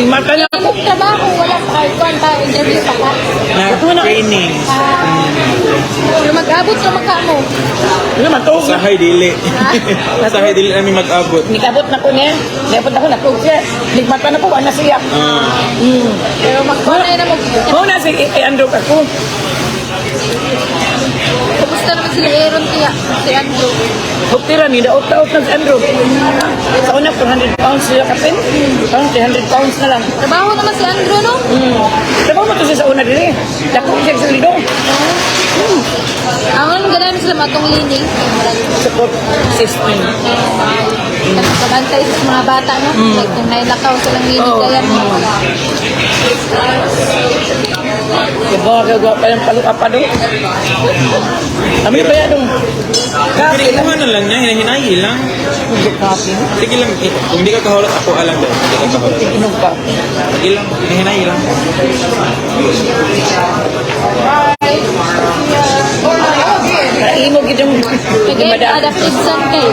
[SPEAKER 1] Mata na ako.
[SPEAKER 3] Imong trabaho, wala pa kuan pa, interview pa ka.
[SPEAKER 2] Nag-training.
[SPEAKER 3] Ah, pero mag-abot ka magka mo.
[SPEAKER 1] Wala, matuog na.
[SPEAKER 2] Sahay dili. Sahay dili namin mag-abot.
[SPEAKER 1] Nikabot na ko niya. Nikabot na ko, natuog siya. Nigmata na ko, wala siya.
[SPEAKER 2] Ah.
[SPEAKER 3] Pero magkuan na yun na mo.
[SPEAKER 1] Mao na si Andrew ako.
[SPEAKER 3] Kumusta naman sila Aaron, tiya? Si Andrew.
[SPEAKER 1] Huptira ni daot-daot na si Andrew. Sa una, £400 siya kapin. Karon £300 na lang.
[SPEAKER 3] Trabaho naman si Andrew, no?
[SPEAKER 1] Trabaho mo to siya sa una dili. Dako siya sa lidong.
[SPEAKER 3] Ang anong ganami sila matong lining.
[SPEAKER 1] Support system.
[SPEAKER 3] Kabantay sa mga bata, no? Like kung nailakaw silang lining,
[SPEAKER 1] Oo.
[SPEAKER 3] kaya mo.
[SPEAKER 1] Diba, kagawa pa yung paluka pa doon. Kami pa yan dong.
[SPEAKER 2] Pero
[SPEAKER 1] Kape lang.
[SPEAKER 2] ikuha na lang niya, hinahinay lang.
[SPEAKER 1] Kape.
[SPEAKER 2] Sige lang, eh, kung di ka kahulot, ako alam din. Hindi ka kahulot.
[SPEAKER 1] Inom ka.
[SPEAKER 2] Sige lang, hinahinay lang.
[SPEAKER 1] Imo gid yung
[SPEAKER 3] Kaya adaptive son kay.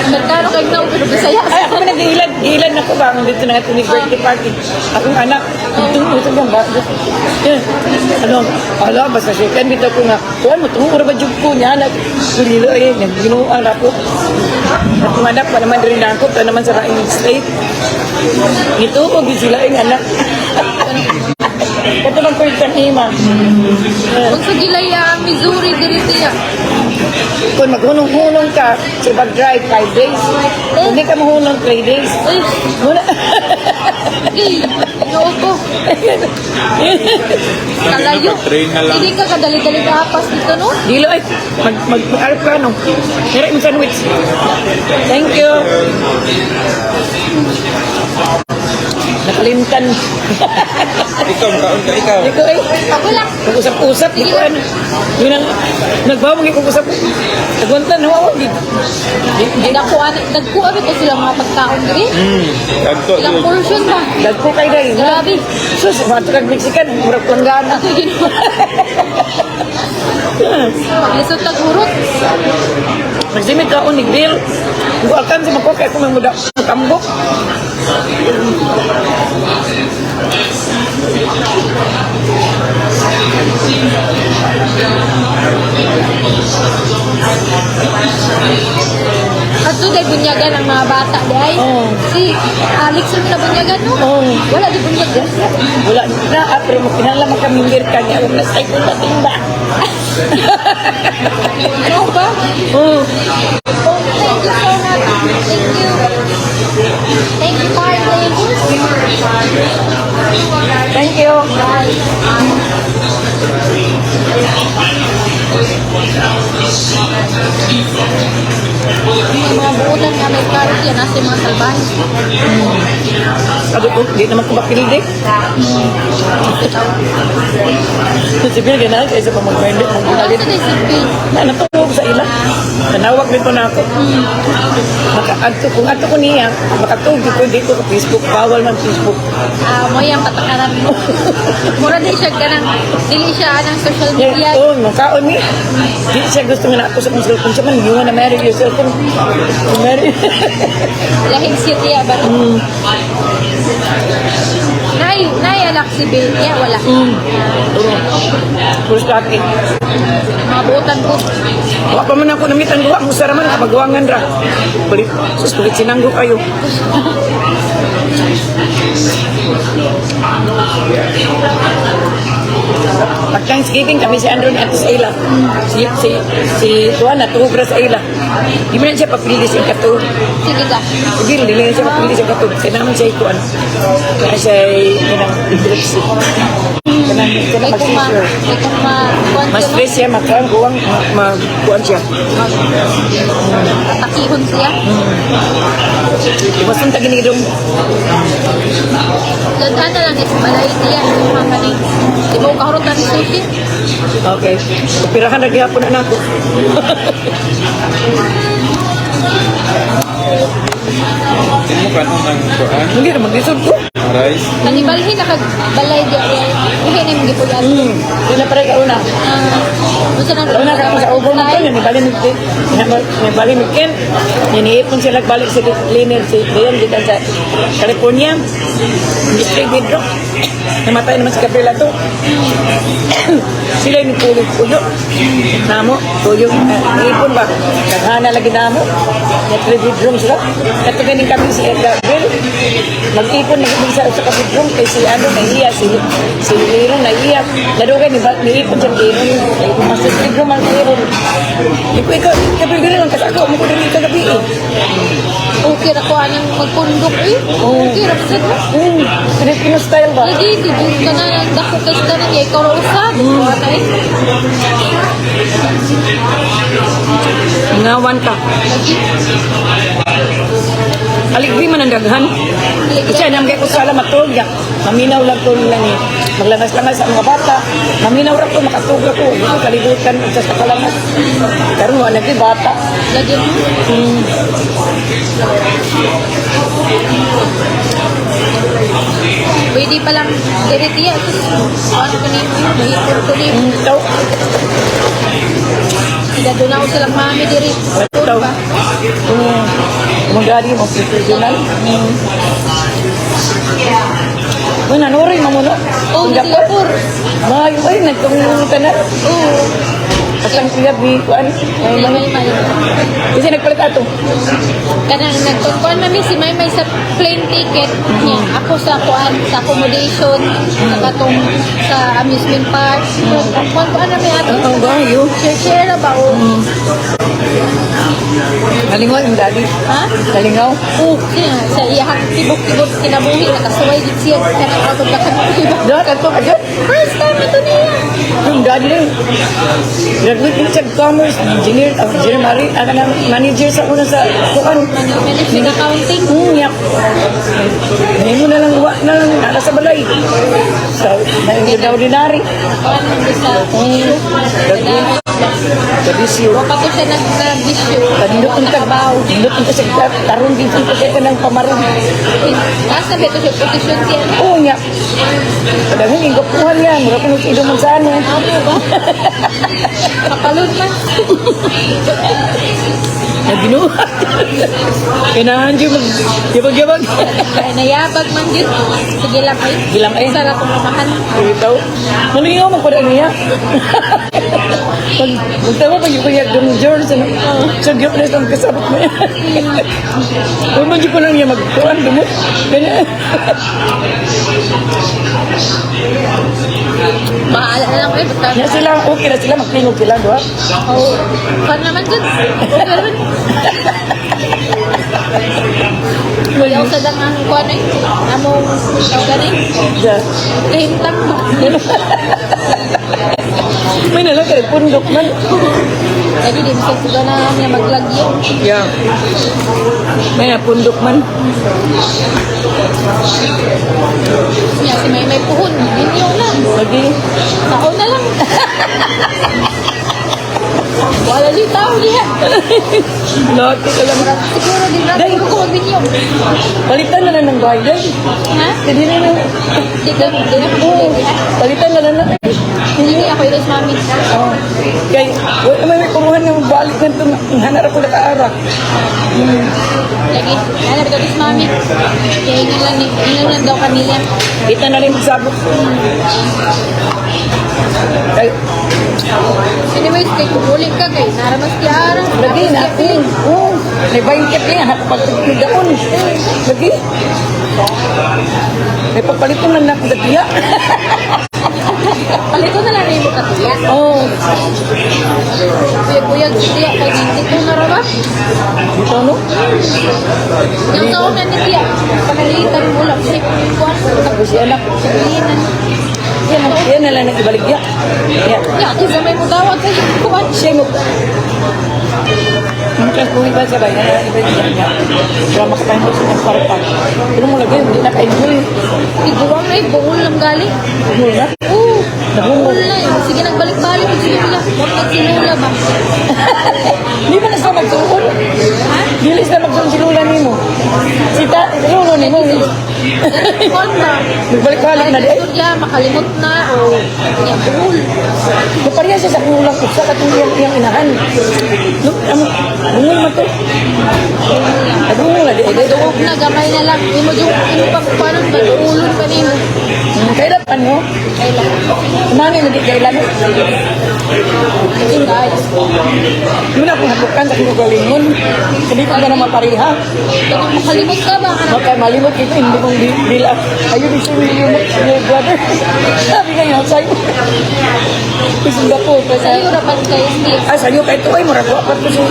[SPEAKER 3] Merkado kay no, pero Bisaya.
[SPEAKER 1] Ay, ako man nag-ilan. Ilan ako ba? Ang dito na ito ni birthday party. Akong anak, ito, ito yung ba? Eh, ano, ala, basta siya. Kan bitaw ko nga, kuhan mo, tungkol ba jug ko niya? Nag, kulilo eh, nagginuan ako. Akong anak, pa naman rin ako, pa naman sa Rain State. Ito ko, sila yung anak. Ito lang kwentang ima.
[SPEAKER 3] Kung sa Gilaya, Missouri, diri siya.
[SPEAKER 1] Kung maghunong-hunong ka, sa pag-drive, 5 days. Kung di ka mahunong, 3 days.
[SPEAKER 3] Uy,
[SPEAKER 1] Muna.
[SPEAKER 3] eh, noo ko. Kalayo.
[SPEAKER 2] Pag-train na lang.
[SPEAKER 3] Hindi ka kadali-dali kahapas dito, no?
[SPEAKER 1] Dilo ay, mag mag mag ka no. Hira yung sandwich. Thank you. Nakalimtan.
[SPEAKER 2] Ikaw, kaon ka, ikaw.
[SPEAKER 1] Ikaw ay,
[SPEAKER 3] Ako lang.
[SPEAKER 1] usap-usap. Di ko ano. Yun ang, nagbawang ko usap. Nagwantan, hawa di. Di, di.
[SPEAKER 3] Nagkuha, nagkuha ko sila mga pagkaon diri.
[SPEAKER 2] Dagko,
[SPEAKER 3] Ilang portion ba?
[SPEAKER 1] Dagko kay day.
[SPEAKER 3] Grabe.
[SPEAKER 1] Sus, mga kag Mexican, murag planggana.
[SPEAKER 3] Ako ginawa. Lisod tag hurot.
[SPEAKER 1] Kasi may kaon ni Bill. Buakan sa mako kaya kung may muda tambok.
[SPEAKER 3] Adto day bunyagan ang mga bata day.
[SPEAKER 1] Oo.
[SPEAKER 3] Si Alex rin na bunyagan, no?
[SPEAKER 1] Oo.
[SPEAKER 3] Wala di bunyagan.
[SPEAKER 1] Wala na, ah, pero makinala man kami ka niya. Huwag na sa ikong patimba.
[SPEAKER 3] Ano ba?
[SPEAKER 1] Oh.
[SPEAKER 3] Oh, thank you so much. Thank you. Thank you, Carly.
[SPEAKER 1] Thank you.
[SPEAKER 3] Yung mga buutan nga may carrot yan, nasa yung mga salbahe.
[SPEAKER 1] Sabi ko, di naman ko mapildi. Si Bill, ganahan kaysa pa mag-grind.
[SPEAKER 3] Ano sa day si Bill?
[SPEAKER 1] Na natuwag sa ila. Nanawag nito na ako. Maka, adto, kung ato ko niya, makatug ko dito sa Facebook. Bawal man Facebook.
[SPEAKER 3] Ah, mo yung patakaran mo. Mura din siya kanang, dili siya anang social
[SPEAKER 1] Yeah,
[SPEAKER 3] media.
[SPEAKER 1] oh, makaon ni. Di siya gusto nga na ako sa akong cellphone. Siya man, you wanna marry your cellphone? You marry?
[SPEAKER 3] Lahing siya tiya ba? Nay, nay anak si Bill niya, wala.
[SPEAKER 1] Puro sa akin.
[SPEAKER 3] Mga buutan ko.
[SPEAKER 1] Wa pa man ako namitan duwa mo sa raman kapagwangan ra. Balik, sus bulit sinanggo kayo. Pag Thanksgiving kami si Andrew at sa ila. Si Tuan natuog ra sa ila. Di man siya papili sa ikatuog.
[SPEAKER 3] Sige ka.
[SPEAKER 1] Sige, dili na siya papili sa ikatuog. Kaya naman siya ikuan. Kaya siya kanang epilepsy. Kanang kanang
[SPEAKER 3] Kay kung ma,
[SPEAKER 1] mag-seizure.
[SPEAKER 3] kay kung ma, kuwan
[SPEAKER 1] Mas
[SPEAKER 3] siya,
[SPEAKER 1] stress siya, makaang kuwang, magkuan siya.
[SPEAKER 3] matakihon siya.
[SPEAKER 1] Iwasan ta ginidong.
[SPEAKER 3] Dadaan na lang is balay niya. Mga kaning, di mo kahurot na ni sushi.
[SPEAKER 1] Okay. Pirahan na gihapon na nako.
[SPEAKER 2] Hindi mo kanon ng kuan?
[SPEAKER 1] Hindi na maglisod ko.
[SPEAKER 2] Rice?
[SPEAKER 3] Kanibalhin nakagbalay diya. Uhi na yung gipuyan.
[SPEAKER 1] Hindi na pare kauna.
[SPEAKER 3] Ah, unsa nang
[SPEAKER 1] Una ka sa ubong nito, ni bali ni ni bali ni Ken. Niniipon sila balik si Liner si Leon dito sa California. District Pedro. Namatay naman si Gabriela to. Sila yung pulog puyo. Namo, puyo. Ipon ba? Kaghana lagi namo. Na three bedroom sila. Kato ganing kami si Gabriel. Mag-ipon mag sa sa ka bedroom kay si ano naiya si Aaron naiya. Nadugay ni niipon siya kay Aaron. Mas sa three bedroom ang Aaron. Ikaw ikaw Gabriel dili lang kasi ako mo ko dili kagabi eh.
[SPEAKER 3] Okay ra ko anang magpundok eh. Okay ra sad mo.
[SPEAKER 1] Filipino style ba?
[SPEAKER 3] Lagi di jud ka na nang dako kay tanan niya ikaw ra usab. Wala eh.
[SPEAKER 1] Ngawan ka.
[SPEAKER 3] Lagi.
[SPEAKER 1] Aligri man ang daghan. Kasi nang kay kusala matulog ya. Maminaw lang ko lang eh. Maglangas-langas ang mga bata. Maminaw ra ko makatulog ako. Gusto kalibutan sa kalangas. Karon wala nagdi bata.
[SPEAKER 3] Lagi. Pwede palang diri tiya. Ano ko ni mahipon ko ni.
[SPEAKER 1] Taw.
[SPEAKER 3] Sila doon ako silang mami diri.
[SPEAKER 1] Taw. Mga daddy mo professional. Uy, nanuroy mamuno.
[SPEAKER 3] Oh, Singapore.
[SPEAKER 1] May, ay, nagtungong na.
[SPEAKER 3] Oo.
[SPEAKER 1] Asang siya, bi, kuan. Ay,
[SPEAKER 3] May may may.
[SPEAKER 1] Kasi nagpalit ato.
[SPEAKER 3] Kanang nagkukuan mami si Maymay sa plane ticket niya. Ako sa kuan sa accommodation sa katong sa amusement park. Kuan kuan na may ato.
[SPEAKER 1] Ang bayo.
[SPEAKER 3] Share share ra ba o?
[SPEAKER 1] Nalingaw yung daddy.
[SPEAKER 3] Ha?
[SPEAKER 1] Nalingaw.
[SPEAKER 3] Oh, siya sa iyahang tibok-tibok kinabuhi nakasuway gid siya kanang atong kakabuhi ba.
[SPEAKER 1] Dapat ato ka dyan.
[SPEAKER 3] First time ito niya.
[SPEAKER 1] Yung daddy rin. Graduate din siya commerce, engineer, engineer, mari, ano na, manager sa una sa kuan.
[SPEAKER 3] Management accounting.
[SPEAKER 1] Yak. Hindi mo na lang, wa na lang, nasa sa balay. Sa, na ordinary.
[SPEAKER 3] Kuan man sa
[SPEAKER 1] The bisyo.
[SPEAKER 3] Wa pa to siya nag-bisyo.
[SPEAKER 1] Kanindot ang tagbaw. Nindot ang kasi tarong din sa kasi ng pamarong.
[SPEAKER 3] Taas na ba ito siya posisyon siya?
[SPEAKER 1] Oo nga. Padahal yung gapuhan niya. Mura ko nung sa idong mansano.
[SPEAKER 3] Amo ba? Kapalun man.
[SPEAKER 1] Naginuhat. Kailangan dyan mag yabag-yabag.
[SPEAKER 3] Ay, nayabag man yun. Sige lang ay.
[SPEAKER 1] Sige lang, ay.
[SPEAKER 3] Sarap kong lamahan.
[SPEAKER 1] Ito. Malingaw man ko na niya. Pag magtama pag yung kuya dong George ano. So gyud na itong kasabot mo yan. Huwag man dyan ko lang niya magkuhan dumot. Ganyan.
[SPEAKER 3] Bahala na lang kayo. Basta.
[SPEAKER 1] Nga sila, okay na sila, magtingog sila, diba?
[SPEAKER 3] Oo. Kan naman dyan. Okay naman. Ayaw sa dang ang kuan eh. Among tawag eh.
[SPEAKER 1] Yeah.
[SPEAKER 3] Kahimtang ba?
[SPEAKER 1] May nalang ka pundok man.
[SPEAKER 3] Lagi di bisa suga na niya maglagyo.
[SPEAKER 1] Yeah. May na pundok man.
[SPEAKER 3] Niya si may may puhon. Inyo lang.
[SPEAKER 1] Lagi.
[SPEAKER 3] Sao na lang. Wala di tao diha.
[SPEAKER 1] Lahat ka lang.
[SPEAKER 3] Siguro di na
[SPEAKER 1] Day.
[SPEAKER 3] ko magbinyo.
[SPEAKER 1] Palitan na lang ng bahay, day.
[SPEAKER 3] Ha?
[SPEAKER 1] Hindi na lang.
[SPEAKER 3] Di ka di na ko
[SPEAKER 1] Oo.
[SPEAKER 3] diha.
[SPEAKER 1] Palitan na lang na.
[SPEAKER 3] Hindi ako ilos mami.
[SPEAKER 1] Oh. Kay, wala may may kumuhan ng balik na ito. Hanap ako nakaarak.
[SPEAKER 3] Lagi, hanap ko ilos mami. Kaya ingan lang ni ingan lang daw kanila.
[SPEAKER 1] Kita na rin magsabot. Kay,
[SPEAKER 3] Anyways, kay kumulit ka kay naramas ti ara.
[SPEAKER 1] lagi na ako. Oo. May bangkit niya. Pagdaon. Lagi. May pagpaliton lang na akong gatiya.
[SPEAKER 3] Palito na lang nimo katiya.
[SPEAKER 1] Oo.
[SPEAKER 3] Kuyag-kuyag si tiya kay 92 na ra ba?
[SPEAKER 1] Dito, no?
[SPEAKER 3] Yung taon na ni tiya. Panalitan mo lang siya kuan.
[SPEAKER 1] Tapos siya anak.
[SPEAKER 3] Sabihinan.
[SPEAKER 1] Yan, yan na lang nag-ibalik niya. Yan.
[SPEAKER 3] Ya, kisa may mutawag kay kuan.
[SPEAKER 1] Siya mo. Nung class kong iba sa bayan, iba niya niya. Kaya makapahingo sa ng kwarta. Pero mo lagi, hindi naka-enjoy.
[SPEAKER 3] Iguwang na eh, buol lang gali.
[SPEAKER 1] Ano na?
[SPEAKER 3] Oo.
[SPEAKER 1] Nabungol.
[SPEAKER 3] Buol na eh. Sige, nagbalik-balik. Sige, sila. Huwag nagsinula ba?
[SPEAKER 1] Di ba na sila magsuon?
[SPEAKER 3] Ha?
[SPEAKER 1] Dili sila magsuon si Lula nimo. Si ta, si Lolo nimo.
[SPEAKER 3] Kuan ba?
[SPEAKER 1] Nagbalik-balik na di ay.
[SPEAKER 3] Istorya, makalimot na o ya, buol.
[SPEAKER 1] Kapareha siya sa kulang usa katong iyang iyang inahan. No, ang bungol man to. Ay, bungol na di ay. Dahil
[SPEAKER 3] Duog na, gamay na lang. Imo yung imo pa kuanon ba? Duulon pa nimo.
[SPEAKER 1] Kailan pa no?
[SPEAKER 3] Kailan?
[SPEAKER 1] Mani na di kailan.
[SPEAKER 3] Ayun, guys.
[SPEAKER 1] Muna akong hapukan sa akong galingon. Hindi ko na mapareha.
[SPEAKER 3] Kung makalimot ka ba? Ano?
[SPEAKER 1] Baka malimot ito, hindi kong dila. Ayun, si William, your brother. Sabi nga yun, sa'yo. Kusog ako. Kasi,
[SPEAKER 3] Sa'yo rapat kayo, Steve.
[SPEAKER 1] ah, sa'yo, kahit ito ay, murag wa pa to sa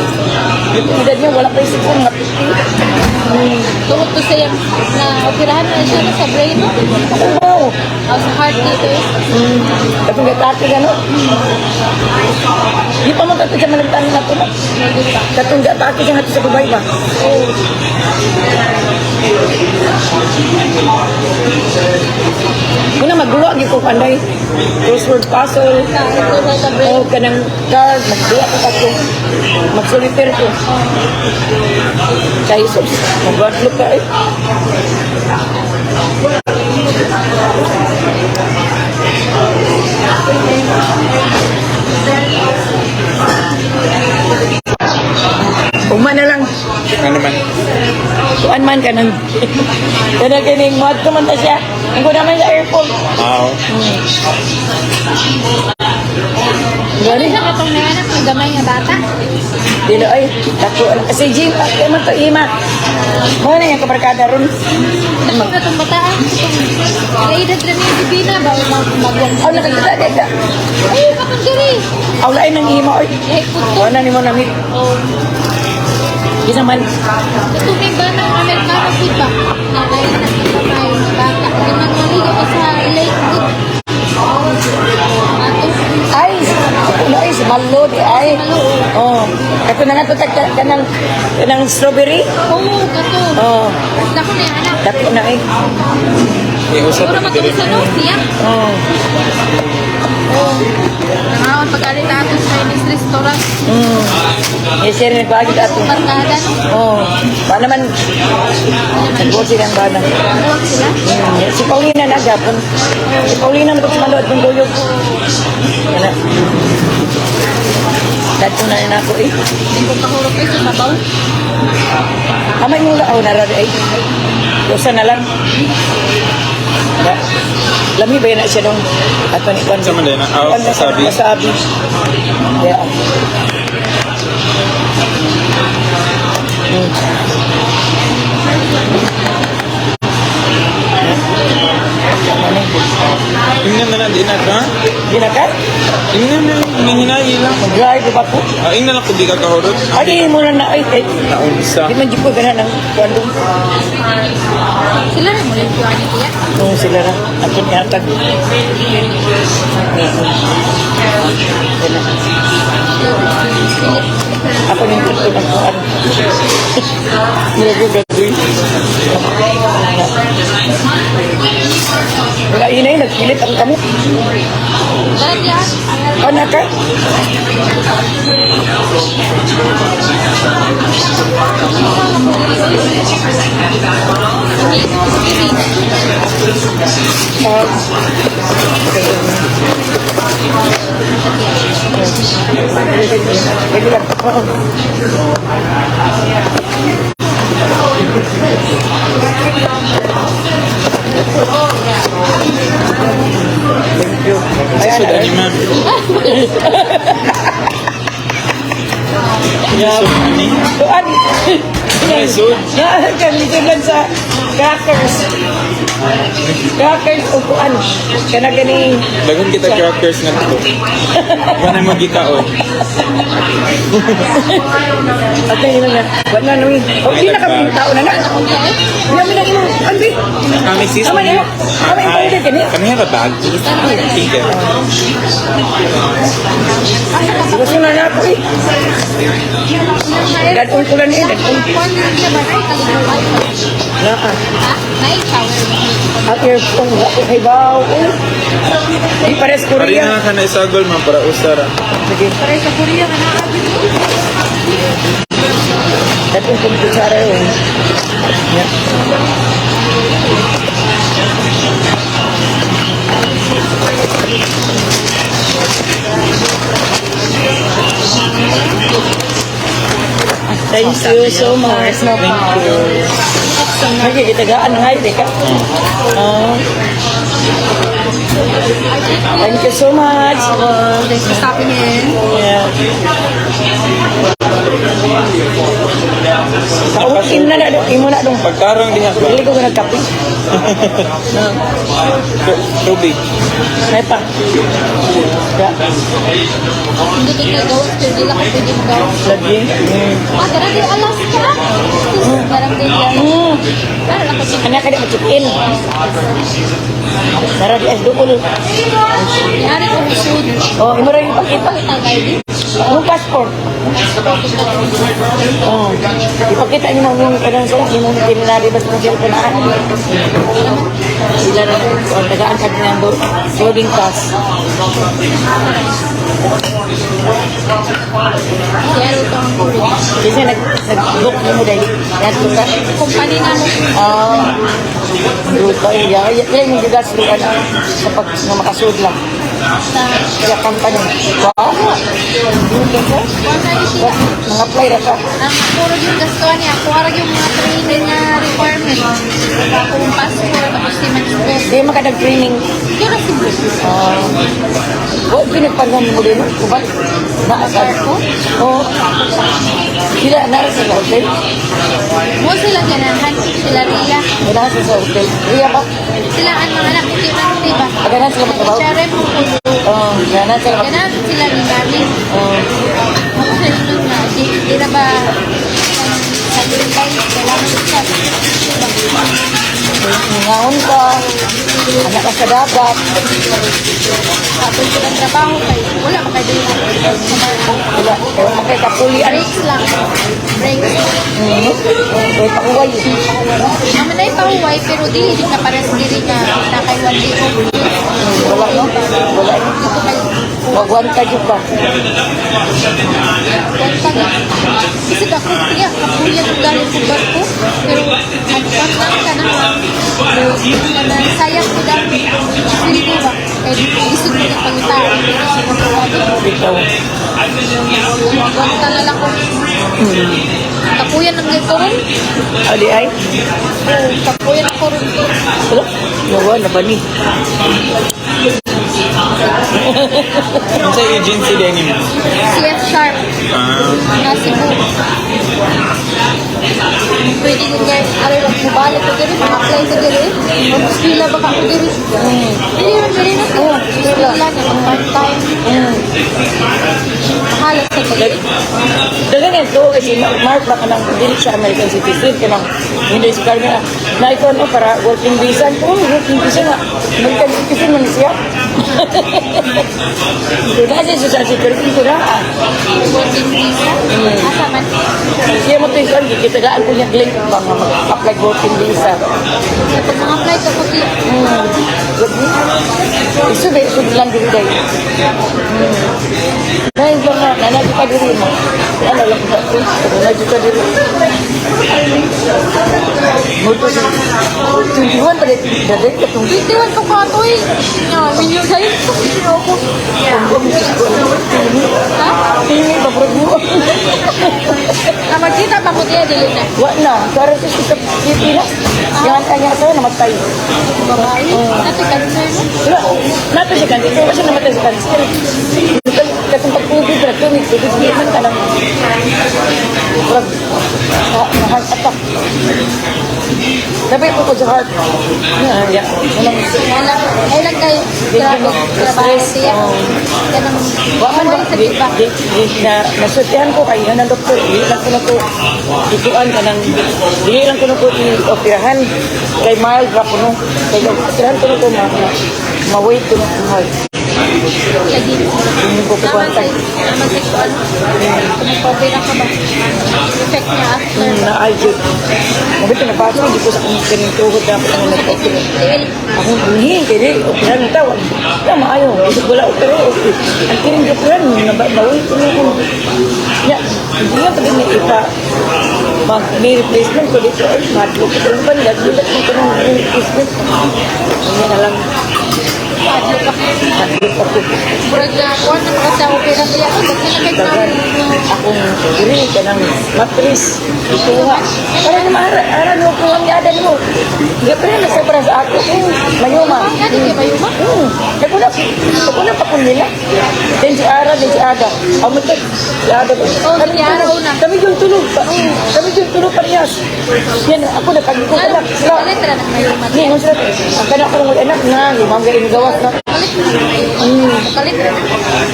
[SPEAKER 1] edad niya, wala pa yung siguro, mga 50.
[SPEAKER 3] Tungod to sa iyang na operahan na siya no, sa brain, no?
[SPEAKER 1] Ako ba, oh.
[SPEAKER 3] O sa heart dito eh.
[SPEAKER 1] Katong gatake gano. Di pa mo tato siya managtanong na ito, no? Katong gatake siya nga to sa Dubai ba? Muna magduwa gyud ko kanday. Crossword puzzle.
[SPEAKER 3] Sa ito sa brain.
[SPEAKER 1] O kanang card, magduwa ko kato. Magsolitaire ko. Kay sus, magwadlok ka eh. Uma na lang.
[SPEAKER 2] Ano man?
[SPEAKER 1] Kuan man ka nang kanang kining mod ko man ta siya. Ang ko naman sa airport.
[SPEAKER 2] Oo.
[SPEAKER 1] Gani.
[SPEAKER 3] Ano siya katong nanganak ng gamay nga bata?
[SPEAKER 1] Dilo ay dako si Jim kay man to ima. Mo na yung kabarkada ron.
[SPEAKER 3] Dako na itong bata ah. Itong naedad rin yung Divina ba? Magwang
[SPEAKER 1] Aw nakakita di ka.
[SPEAKER 3] Ay, katong diri.
[SPEAKER 1] Aw lain ng ima oy.
[SPEAKER 3] Ay, puto.
[SPEAKER 1] Wala nimo na meet.
[SPEAKER 3] Oh.
[SPEAKER 1] Bisa man
[SPEAKER 3] Katong ba ng Amerikano food ba? Na dahil na gamay nga bata. Di man maligo ko sa lake good. Ato.
[SPEAKER 1] ay ano ay si Malo di ay.
[SPEAKER 3] Malo.
[SPEAKER 1] Oh, kato na nga to tag kanang kanang strawberry.
[SPEAKER 3] Oo, kato.
[SPEAKER 1] Oh,
[SPEAKER 3] Dako na yung anak.
[SPEAKER 1] dako na ay.
[SPEAKER 2] May usap
[SPEAKER 3] Siguro
[SPEAKER 2] na diri.
[SPEAKER 3] matong sa no, siya.
[SPEAKER 1] Oh.
[SPEAKER 3] Oo. Nangaon pag-alit ato sa Chinese restaurant.
[SPEAKER 1] Yes, sir, nagbagi ato.
[SPEAKER 3] Barkada no.
[SPEAKER 1] Oh, ba naman nagbuot silang bana.
[SPEAKER 3] Buwag sila.
[SPEAKER 1] Si Paulina na gapon. Si Paulina mo sa malood ng guyog. Kana. Dadto na na ako eh.
[SPEAKER 3] Hindi ko kahurot eh sa sabaw.
[SPEAKER 1] Amay mo lang, oh, narari ay. Usa na lang. Ba? Lami ba yun na siya nung ato ni Kwan?
[SPEAKER 2] Sa man din, ah,
[SPEAKER 1] Kwan na siya,
[SPEAKER 2] wasabi.
[SPEAKER 1] Wasabi. Yeah.
[SPEAKER 2] Ingnan na lang, di na ka?
[SPEAKER 1] Di na ka?
[SPEAKER 2] Ingnan na lang, hinayi lang.
[SPEAKER 1] Mag-drive ba po?
[SPEAKER 2] Ah, ingnan lang kung di ka kahurot.
[SPEAKER 1] Ay, mo na na. Ay, ay.
[SPEAKER 2] Naunsa.
[SPEAKER 1] Di man dyan ko gana ng kwan doon.
[SPEAKER 3] Sila rin mo lang yung ano tiya.
[SPEAKER 1] Nung sila na. Ato ni Hatag. Ako nang tuto ng kuan. Mura ko gabi. Wala yun ay, nagpilit ang kamot.
[SPEAKER 3] Tara diya.
[SPEAKER 1] Ano ka?
[SPEAKER 3] Hindi ko sa kini.
[SPEAKER 1] Pwede lang. Oo. Thank you.
[SPEAKER 2] Sa
[SPEAKER 1] Ayan,
[SPEAKER 2] sudan ni ma'am.
[SPEAKER 1] Yeah.
[SPEAKER 2] So, ani?
[SPEAKER 1] Tuan.
[SPEAKER 2] Ay, sud.
[SPEAKER 1] Kami lang sa crackers. Crackers o kuan. Kana ganing
[SPEAKER 2] Daghang kita crackers nga to. Wala mo gikaon.
[SPEAKER 1] Atay nila na. Wala na ni. Okay na kami tao na na. Hindi na imo. Andi.
[SPEAKER 2] Kami sis.
[SPEAKER 1] Tama na. Tama yung pwede kani.
[SPEAKER 2] Can we have a bag, please? Thank you.
[SPEAKER 1] Gusto na na ako eh. Dadon ko lang eh. Dadon.
[SPEAKER 3] Kuan din niya ba ay kaliguan?
[SPEAKER 1] Na ah.
[SPEAKER 3] Ha? Nay shower.
[SPEAKER 1] Ang earphone ako kay Bao. Oh. Di pares
[SPEAKER 2] Pari
[SPEAKER 1] Korea.
[SPEAKER 2] na ka na isagol ma'am para usara.
[SPEAKER 1] Sige.
[SPEAKER 3] Pare sa Korea ka na agad.
[SPEAKER 1] Dadon ko kutsara yun. Yeah. Thank you so much.
[SPEAKER 2] Thank you.
[SPEAKER 1] Okay, gitagaan na nga, ka. Oh. Thank you so much.
[SPEAKER 7] Thanks for stopping in.
[SPEAKER 1] Yeah. Kauin na na, imo na dong.
[SPEAKER 2] Pagkarang diha ba?
[SPEAKER 1] Dili ko ka nagkape.
[SPEAKER 2] Tubig.
[SPEAKER 1] May pa. Ya,
[SPEAKER 3] Hindi ko kay gawas pero di lang ko pwede magawas.
[SPEAKER 1] lagi.
[SPEAKER 3] Ah, tara di Alaska. Parang di yan. Tara lang ko
[SPEAKER 1] Anak ka di mo-check-in. Tara di as duol.
[SPEAKER 3] Yari ko sud.
[SPEAKER 1] Oh, imo ra yung ipakita.
[SPEAKER 3] Pangitang ID.
[SPEAKER 1] Yung passport. Oh. Ipakita niyo mo yung kanang sa imong itinerary ba sa imong cellphone ah. Sila na oh, tagaan ka ng boarding pass.
[SPEAKER 3] Yari ko ang Korea.
[SPEAKER 1] Kasi nag-book mo dahil nagto ka.
[SPEAKER 3] Company na mo.
[SPEAKER 1] Ah, lupa ya, ya, ya yung gigas lupa na sa pag nga makasud lang.
[SPEAKER 3] Sa
[SPEAKER 1] Kaya company. Wow. Yung ka?
[SPEAKER 3] kuan na sila.
[SPEAKER 1] Mga apply ra ka.
[SPEAKER 3] Ang puro yung gasto niya, kuha ra yung mga training na requirement. Akong passport, tapos si Express.
[SPEAKER 1] Di man ka nag-training.
[SPEAKER 3] Yun ang Cebu.
[SPEAKER 1] Ah. Wa pinagpanggan mo din, no? Uban. Naasar ko. Oo. Sila nara sa hotel.
[SPEAKER 3] Mo sila ganahan, sila Ria.
[SPEAKER 1] Ganahan sila sa hotel. Riya ba?
[SPEAKER 3] Sila ang mga anak, hindi man, di ba?
[SPEAKER 1] Ganahan sila magtrabaho.
[SPEAKER 3] HRM mo ko.
[SPEAKER 1] Oo, ganahan sila mag-
[SPEAKER 3] Ganahan sila ni Mami.
[SPEAKER 1] Oo.
[SPEAKER 3] Ako sa inyo na, di na ba, sa Dubai, kailangan siya.
[SPEAKER 1] Ngaon ka. Anak ka sa dagat.
[SPEAKER 3] Tapos ko ng trabaho kay, wala pa kayo dito.
[SPEAKER 1] Wala. Ewan mo kay kapulian.
[SPEAKER 3] Breaks lang. Breaks.
[SPEAKER 1] Kay pakuway.
[SPEAKER 3] Naman na ipahuway, pero di ka pares diri nga na kay one day off.
[SPEAKER 1] Wala no? Wala.
[SPEAKER 3] Dito kay
[SPEAKER 1] Wagwan ka jud ba?
[SPEAKER 3] one pa kasi ako tiya, kapuya ng galing sa barko. Pero ang kwan lang ka na, kanang sayang ko dahil. Sili ko ba? Kaya isod ko ng pangita.
[SPEAKER 1] Ikaw.
[SPEAKER 3] Wanta na lang ko. Kapuyan ng ko ron.
[SPEAKER 1] Adi ay.
[SPEAKER 3] Oo, kapuyan ako ron.
[SPEAKER 1] Wala. Nawa, nabani.
[SPEAKER 2] Sa agency din mo?
[SPEAKER 3] CF Sharp. Na Cebu. Pwede ko guys, aray lang, mubalik ko diri, mga-apply sa diri. Mag-eskwela ba ka ako diri? Dili rin diri na ko. Eskwela na, mag-part-time. Bahala sa diri.
[SPEAKER 1] Daghan nga ito kasi Mark baka nang dili siya American citizen kanang hindi si Carmen na ikaw no para working visa ko, working visa nga American citizen man siya. Ito na siya social security ko na ah.
[SPEAKER 3] Working visa. Asa man.
[SPEAKER 1] Siya mo ito yung gikitagaan ko niya link ba nga mag-apply working visa.
[SPEAKER 3] Sa pag mga-apply ka puti.
[SPEAKER 1] Isu ba isu lang diri day. Nay ba nga nanagi pa diri mo. Ano lang ba ko? Nanagi pa diri. Mo to sa 21 pa diri diri ka tung
[SPEAKER 3] 21 ko ka to eh. No, minyo sa'yo. Sino ako? Ha?
[SPEAKER 1] Tini ba bro mo?
[SPEAKER 3] Ah, magkita pa ko diya, dili na.
[SPEAKER 1] Wa na, karon sa sa Pilipinas. Yang kanya sa namatay.
[SPEAKER 3] Babae. Nato cancer no?
[SPEAKER 1] Wala, nato siya kanser. Wa siya namatay sa kanser. Katong pag-COVID ra to, ni COVID man ka lang. Murag, na heart attack. Dapat ko sa heart. Yeah. Walang
[SPEAKER 3] Wala, ay lang kay grabe, trabaho siya. Kanang
[SPEAKER 1] Wa man ba,
[SPEAKER 3] sa
[SPEAKER 1] di,
[SPEAKER 3] iba.
[SPEAKER 1] di, di, na, nasultihan ko kay ng doktor, di lang ko na ko ikuan ka ng, di lang ko na ko i-operahan kay mild ra ko no. Kay operahan ko na ko ma-wait ko na ang heart.
[SPEAKER 3] Lagi.
[SPEAKER 1] Hindi ko
[SPEAKER 3] Naman sa
[SPEAKER 1] kukuhan.
[SPEAKER 3] naman sa kuan. Kung magpa-opera ka ba? Effect niya after.
[SPEAKER 1] Na aljud. Mabito na paso, hindi ko sa kaning tuhod dapat ang nag-opera.
[SPEAKER 3] Tiil.
[SPEAKER 1] Akong ingin, kaya di, operahan na tawag. Na maayo, isip wala opera, okay. Ang kiring operahan, na-wait ko na ko. Ya, hindi nga pag may ipa, mag may replacement ko dito, ay, madlo ko. Pero ba, naglulat mo ko ng replacement. Hindi na lang,
[SPEAKER 3] Adyo ka.
[SPEAKER 1] madlo ko.
[SPEAKER 3] Murag na kuan na mga sa opera siya. Oh, daghan na kay
[SPEAKER 1] Tagal, akong diri ka ng matris, ikuha. Para na maara, ara no ko ang yadan mo. Di pa rin nasa para sa ako. Mayuma.
[SPEAKER 3] Nga di kay mayuma.
[SPEAKER 1] Naguna pa ko nila. Then si Ara, then si Ada. Amo to, si Ada.
[SPEAKER 3] Oh, si Ara una.
[SPEAKER 1] Kami yung tulog pa. Kami yung tulog parehas. Yan, ako nagkagin ko anak. Sila.
[SPEAKER 3] Kalit ra nang mayuma.
[SPEAKER 1] Ni, ano sila? Ang kanak ko ng anak na, limang galing gawas na.
[SPEAKER 3] Kalit ra nang mayuma. Kalit ra.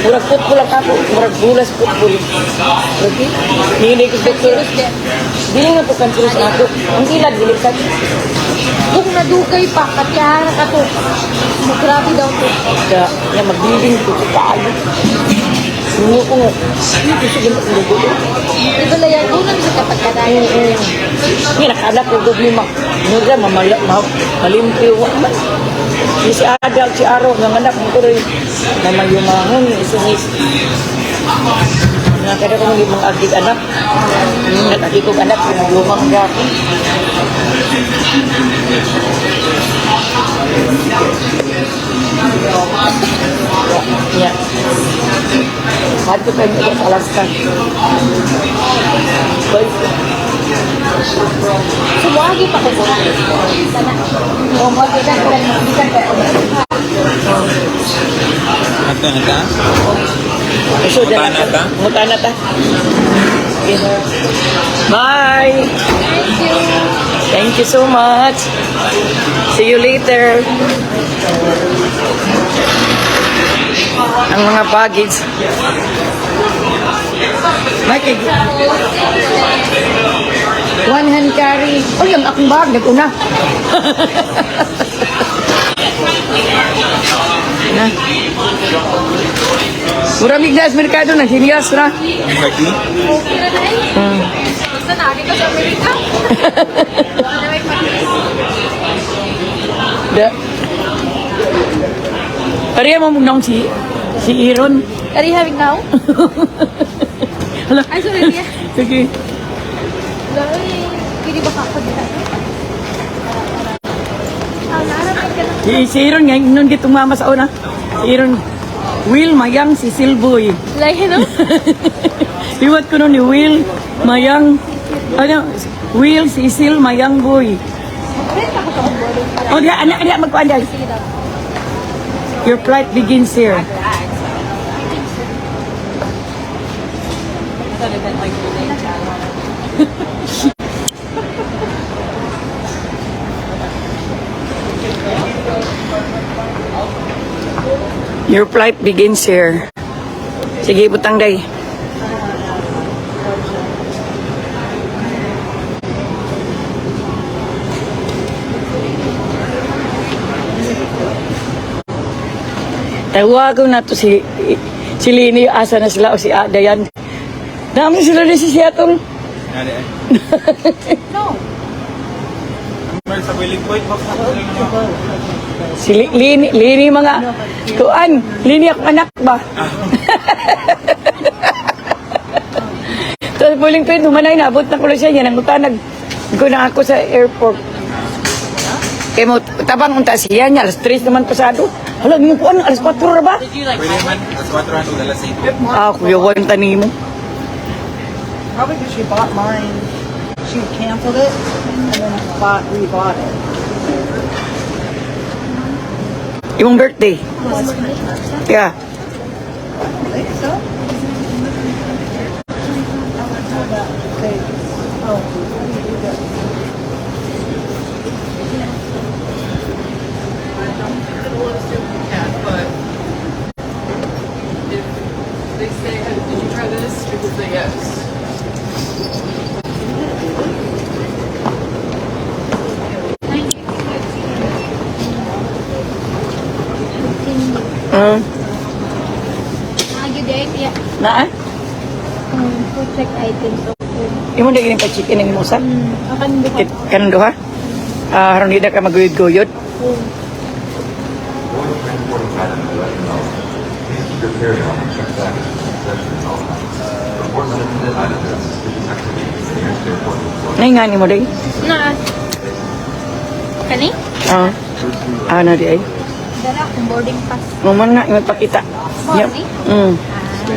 [SPEAKER 1] Murag football ang ako. Murag bulas football. Okay? Hindi ko doktor.
[SPEAKER 3] Serious din.
[SPEAKER 1] Dili nga po kanseros ako. Ang ilad, dili ka.
[SPEAKER 3] Kung nadugay pa, katyara ka to. Grabe daw to.
[SPEAKER 1] Ka, nga magbibing ko sa kaayo. Sungo ko nga. Hindi ko siya ganito lugo.
[SPEAKER 3] Di ba layan? Una sa kapag kadayan.
[SPEAKER 1] Nga nakala ko gabi ma. Mura, mamala, ma, malimpyo. Wa man. Ni si Ada, si Aro, nga anak mo ko rin. Namayumahon, isa ni nga kada ko mga mga agig anak. Nag-agi kong anak, pinagumang gapon. Yeah. Hadto tayo sa Alaska. Bye.
[SPEAKER 3] Sumuagi pa ko ko. Sana. O, mo bisan ka bisan ka ko.
[SPEAKER 2] Ato na ta?
[SPEAKER 1] So,
[SPEAKER 2] Mutana ta?
[SPEAKER 1] Mutana ta. Okay. Bye!
[SPEAKER 3] Thank you.
[SPEAKER 1] Thank you so much. See you later. Ang mga baggage. Mike, one hand carry. Uy, ang akong bag, nag-una. Na. Muramig na sa merkado, naghinyas na.
[SPEAKER 2] Lagi?
[SPEAKER 3] Okay na na eh. Basta na, ka sa Amerika. Wala may patis.
[SPEAKER 1] Da. Pareha mo mong si si Iron.
[SPEAKER 3] Are you having now?
[SPEAKER 1] Hala.
[SPEAKER 3] Ay, sorry. Ria.
[SPEAKER 1] Sige.
[SPEAKER 3] Wala, eh. Pwede ba ka ako dito? Ah, naarap ka na.
[SPEAKER 1] Si Iron nga nun gitong mama sa una. Si Iron. Will Mayang si Silboy.
[SPEAKER 3] Like, no?
[SPEAKER 1] Liwat ko nun ni Will Mayang, ano, Will Cecil Mayang Boy. Oh, diya, anak, diya, magkuan dahil. Your flight begins here. Your flight begins here. Sige, butang day. Tawagan na to si Lini, asa na sila o si Dayan. Dami sila ni si Seattle.
[SPEAKER 2] Nari ay.
[SPEAKER 7] No.
[SPEAKER 2] Mer sa Willing Point box na ko.
[SPEAKER 1] Si Lini, Lini mga tuan, Lini akong anak ba? Tapos puling pin, humanay, naabot na ko lang siya. Yan ang utanag. Ko na ako sa airport. Kaya mo, tabang unta siya niya, alas 3 naman pasado. Hala, mo kuan, alas 4 ra ba?
[SPEAKER 2] Pwede man alas 4 hangtod alas 5.
[SPEAKER 1] Ah, kuya, one tanimo.
[SPEAKER 7] Probably because she bought mine. She canceled it and then bought rebought it.
[SPEAKER 1] Imong birthday. Yeah.
[SPEAKER 7] I think so. Okay. Oh, how do you do that?
[SPEAKER 8] Cat, but if they say, "Did you try this?" People say yes.
[SPEAKER 3] Nagyo di ay tiya.
[SPEAKER 1] Naa?
[SPEAKER 3] Food check items. Okay.
[SPEAKER 1] Imo na gining pa-chicken ang imong sa?
[SPEAKER 3] Akan duha.
[SPEAKER 1] Kanang duha? Ah, haron di na ka maguyod-guyod. Nay nga ni mo day?
[SPEAKER 3] Na. Kani?
[SPEAKER 1] Ah. Ah, na di ay.
[SPEAKER 3] Dara akong boarding pass.
[SPEAKER 1] Mo man na imong pakita. Nya.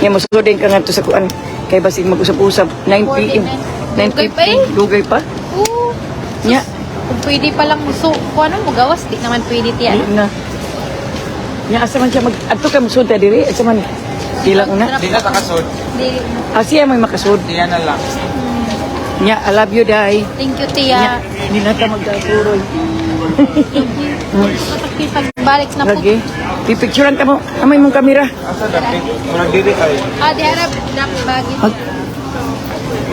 [SPEAKER 1] Nya mosulod ka ngadto sa kuan. Kay basig mag-usab-usab 9 PM. 9
[SPEAKER 3] Dugay pa eh.
[SPEAKER 1] Dugay pa.
[SPEAKER 3] Oo.
[SPEAKER 1] Nya.
[SPEAKER 3] Kung pwede pa lang so, kung ano mo gawas, di naman pwede tiyan.
[SPEAKER 1] Di na. Nya asa man siya mag adto ka mosulod ta diri asa man ilang na.
[SPEAKER 2] Di na takasod.
[SPEAKER 3] Di.
[SPEAKER 1] Ah, siya may makasud.
[SPEAKER 2] Diyan na lang.
[SPEAKER 1] Nya, I love you, day.
[SPEAKER 3] Thank you,
[SPEAKER 1] Nya,
[SPEAKER 3] Tia.
[SPEAKER 1] hindi na ta magkasuroy.
[SPEAKER 3] Pagbalik na po.
[SPEAKER 1] Lagi. Pipicturean ka mo. Amay mong kamera.
[SPEAKER 2] Asa dapit? Murag diri ay.
[SPEAKER 3] Ah, di harap na bagit.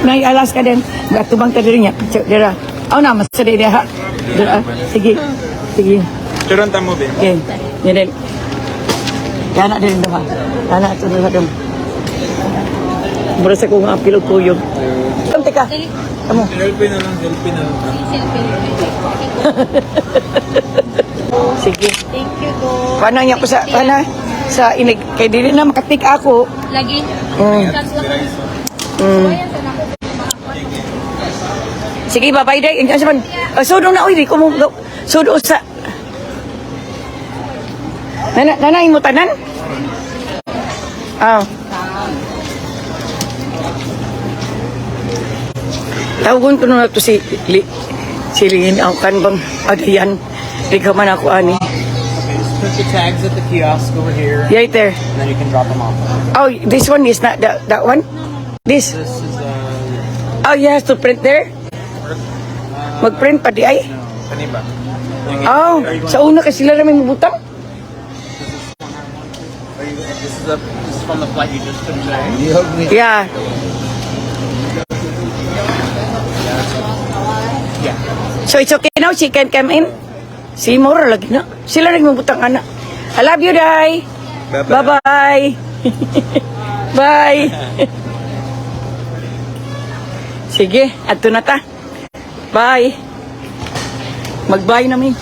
[SPEAKER 1] Nay, alas ka din. Gatubang ta diri niya. Picture dira. Aw na, mas sa diri ha. Dira. Sige. Sige.
[SPEAKER 2] Turon ta mo be.
[SPEAKER 1] Okay. Yan din. Kana din duha. Kana ato duha dong. Mura sa kong apil og kuyog. Kam teka.
[SPEAKER 3] Dali.
[SPEAKER 1] Kamo.
[SPEAKER 2] Selfie na lang, selfie na lang.
[SPEAKER 3] Selfie.
[SPEAKER 1] Sige.
[SPEAKER 3] Thank you, go.
[SPEAKER 1] Paano niya ko sa kana sa inig kay dili na makatik ako.
[SPEAKER 3] Lagi. Chance lang.
[SPEAKER 1] Sige, bye-bye day. Asa man? Ah, sudo na oy, di ko mo sudo sa Nana, nana imo tanan? Ah. Tawagon ko na to si Li, si Lin ang kan bang adayan. Di ka man ako ani.
[SPEAKER 2] Okay, just put the tags at the kiosk over here,
[SPEAKER 1] Yay there.
[SPEAKER 2] and then you can drop them off.
[SPEAKER 1] Oh, this one is not that one. This.
[SPEAKER 2] This is
[SPEAKER 1] Oh, you have to print there? Mag-print pa di ay?
[SPEAKER 2] Kani ba?
[SPEAKER 1] Oh, sa una kasi sila namin mabutang.
[SPEAKER 2] Are you, this is from the flight you just took today?
[SPEAKER 1] Yeah.
[SPEAKER 2] Yeah.
[SPEAKER 1] So it's okay now, she can come in. Si Mora lagi na. Sila rin mabutang anak. I love you, Dai. Bye-bye. Bye. Sige, adto na ta. Bye. Mag-bye na mi.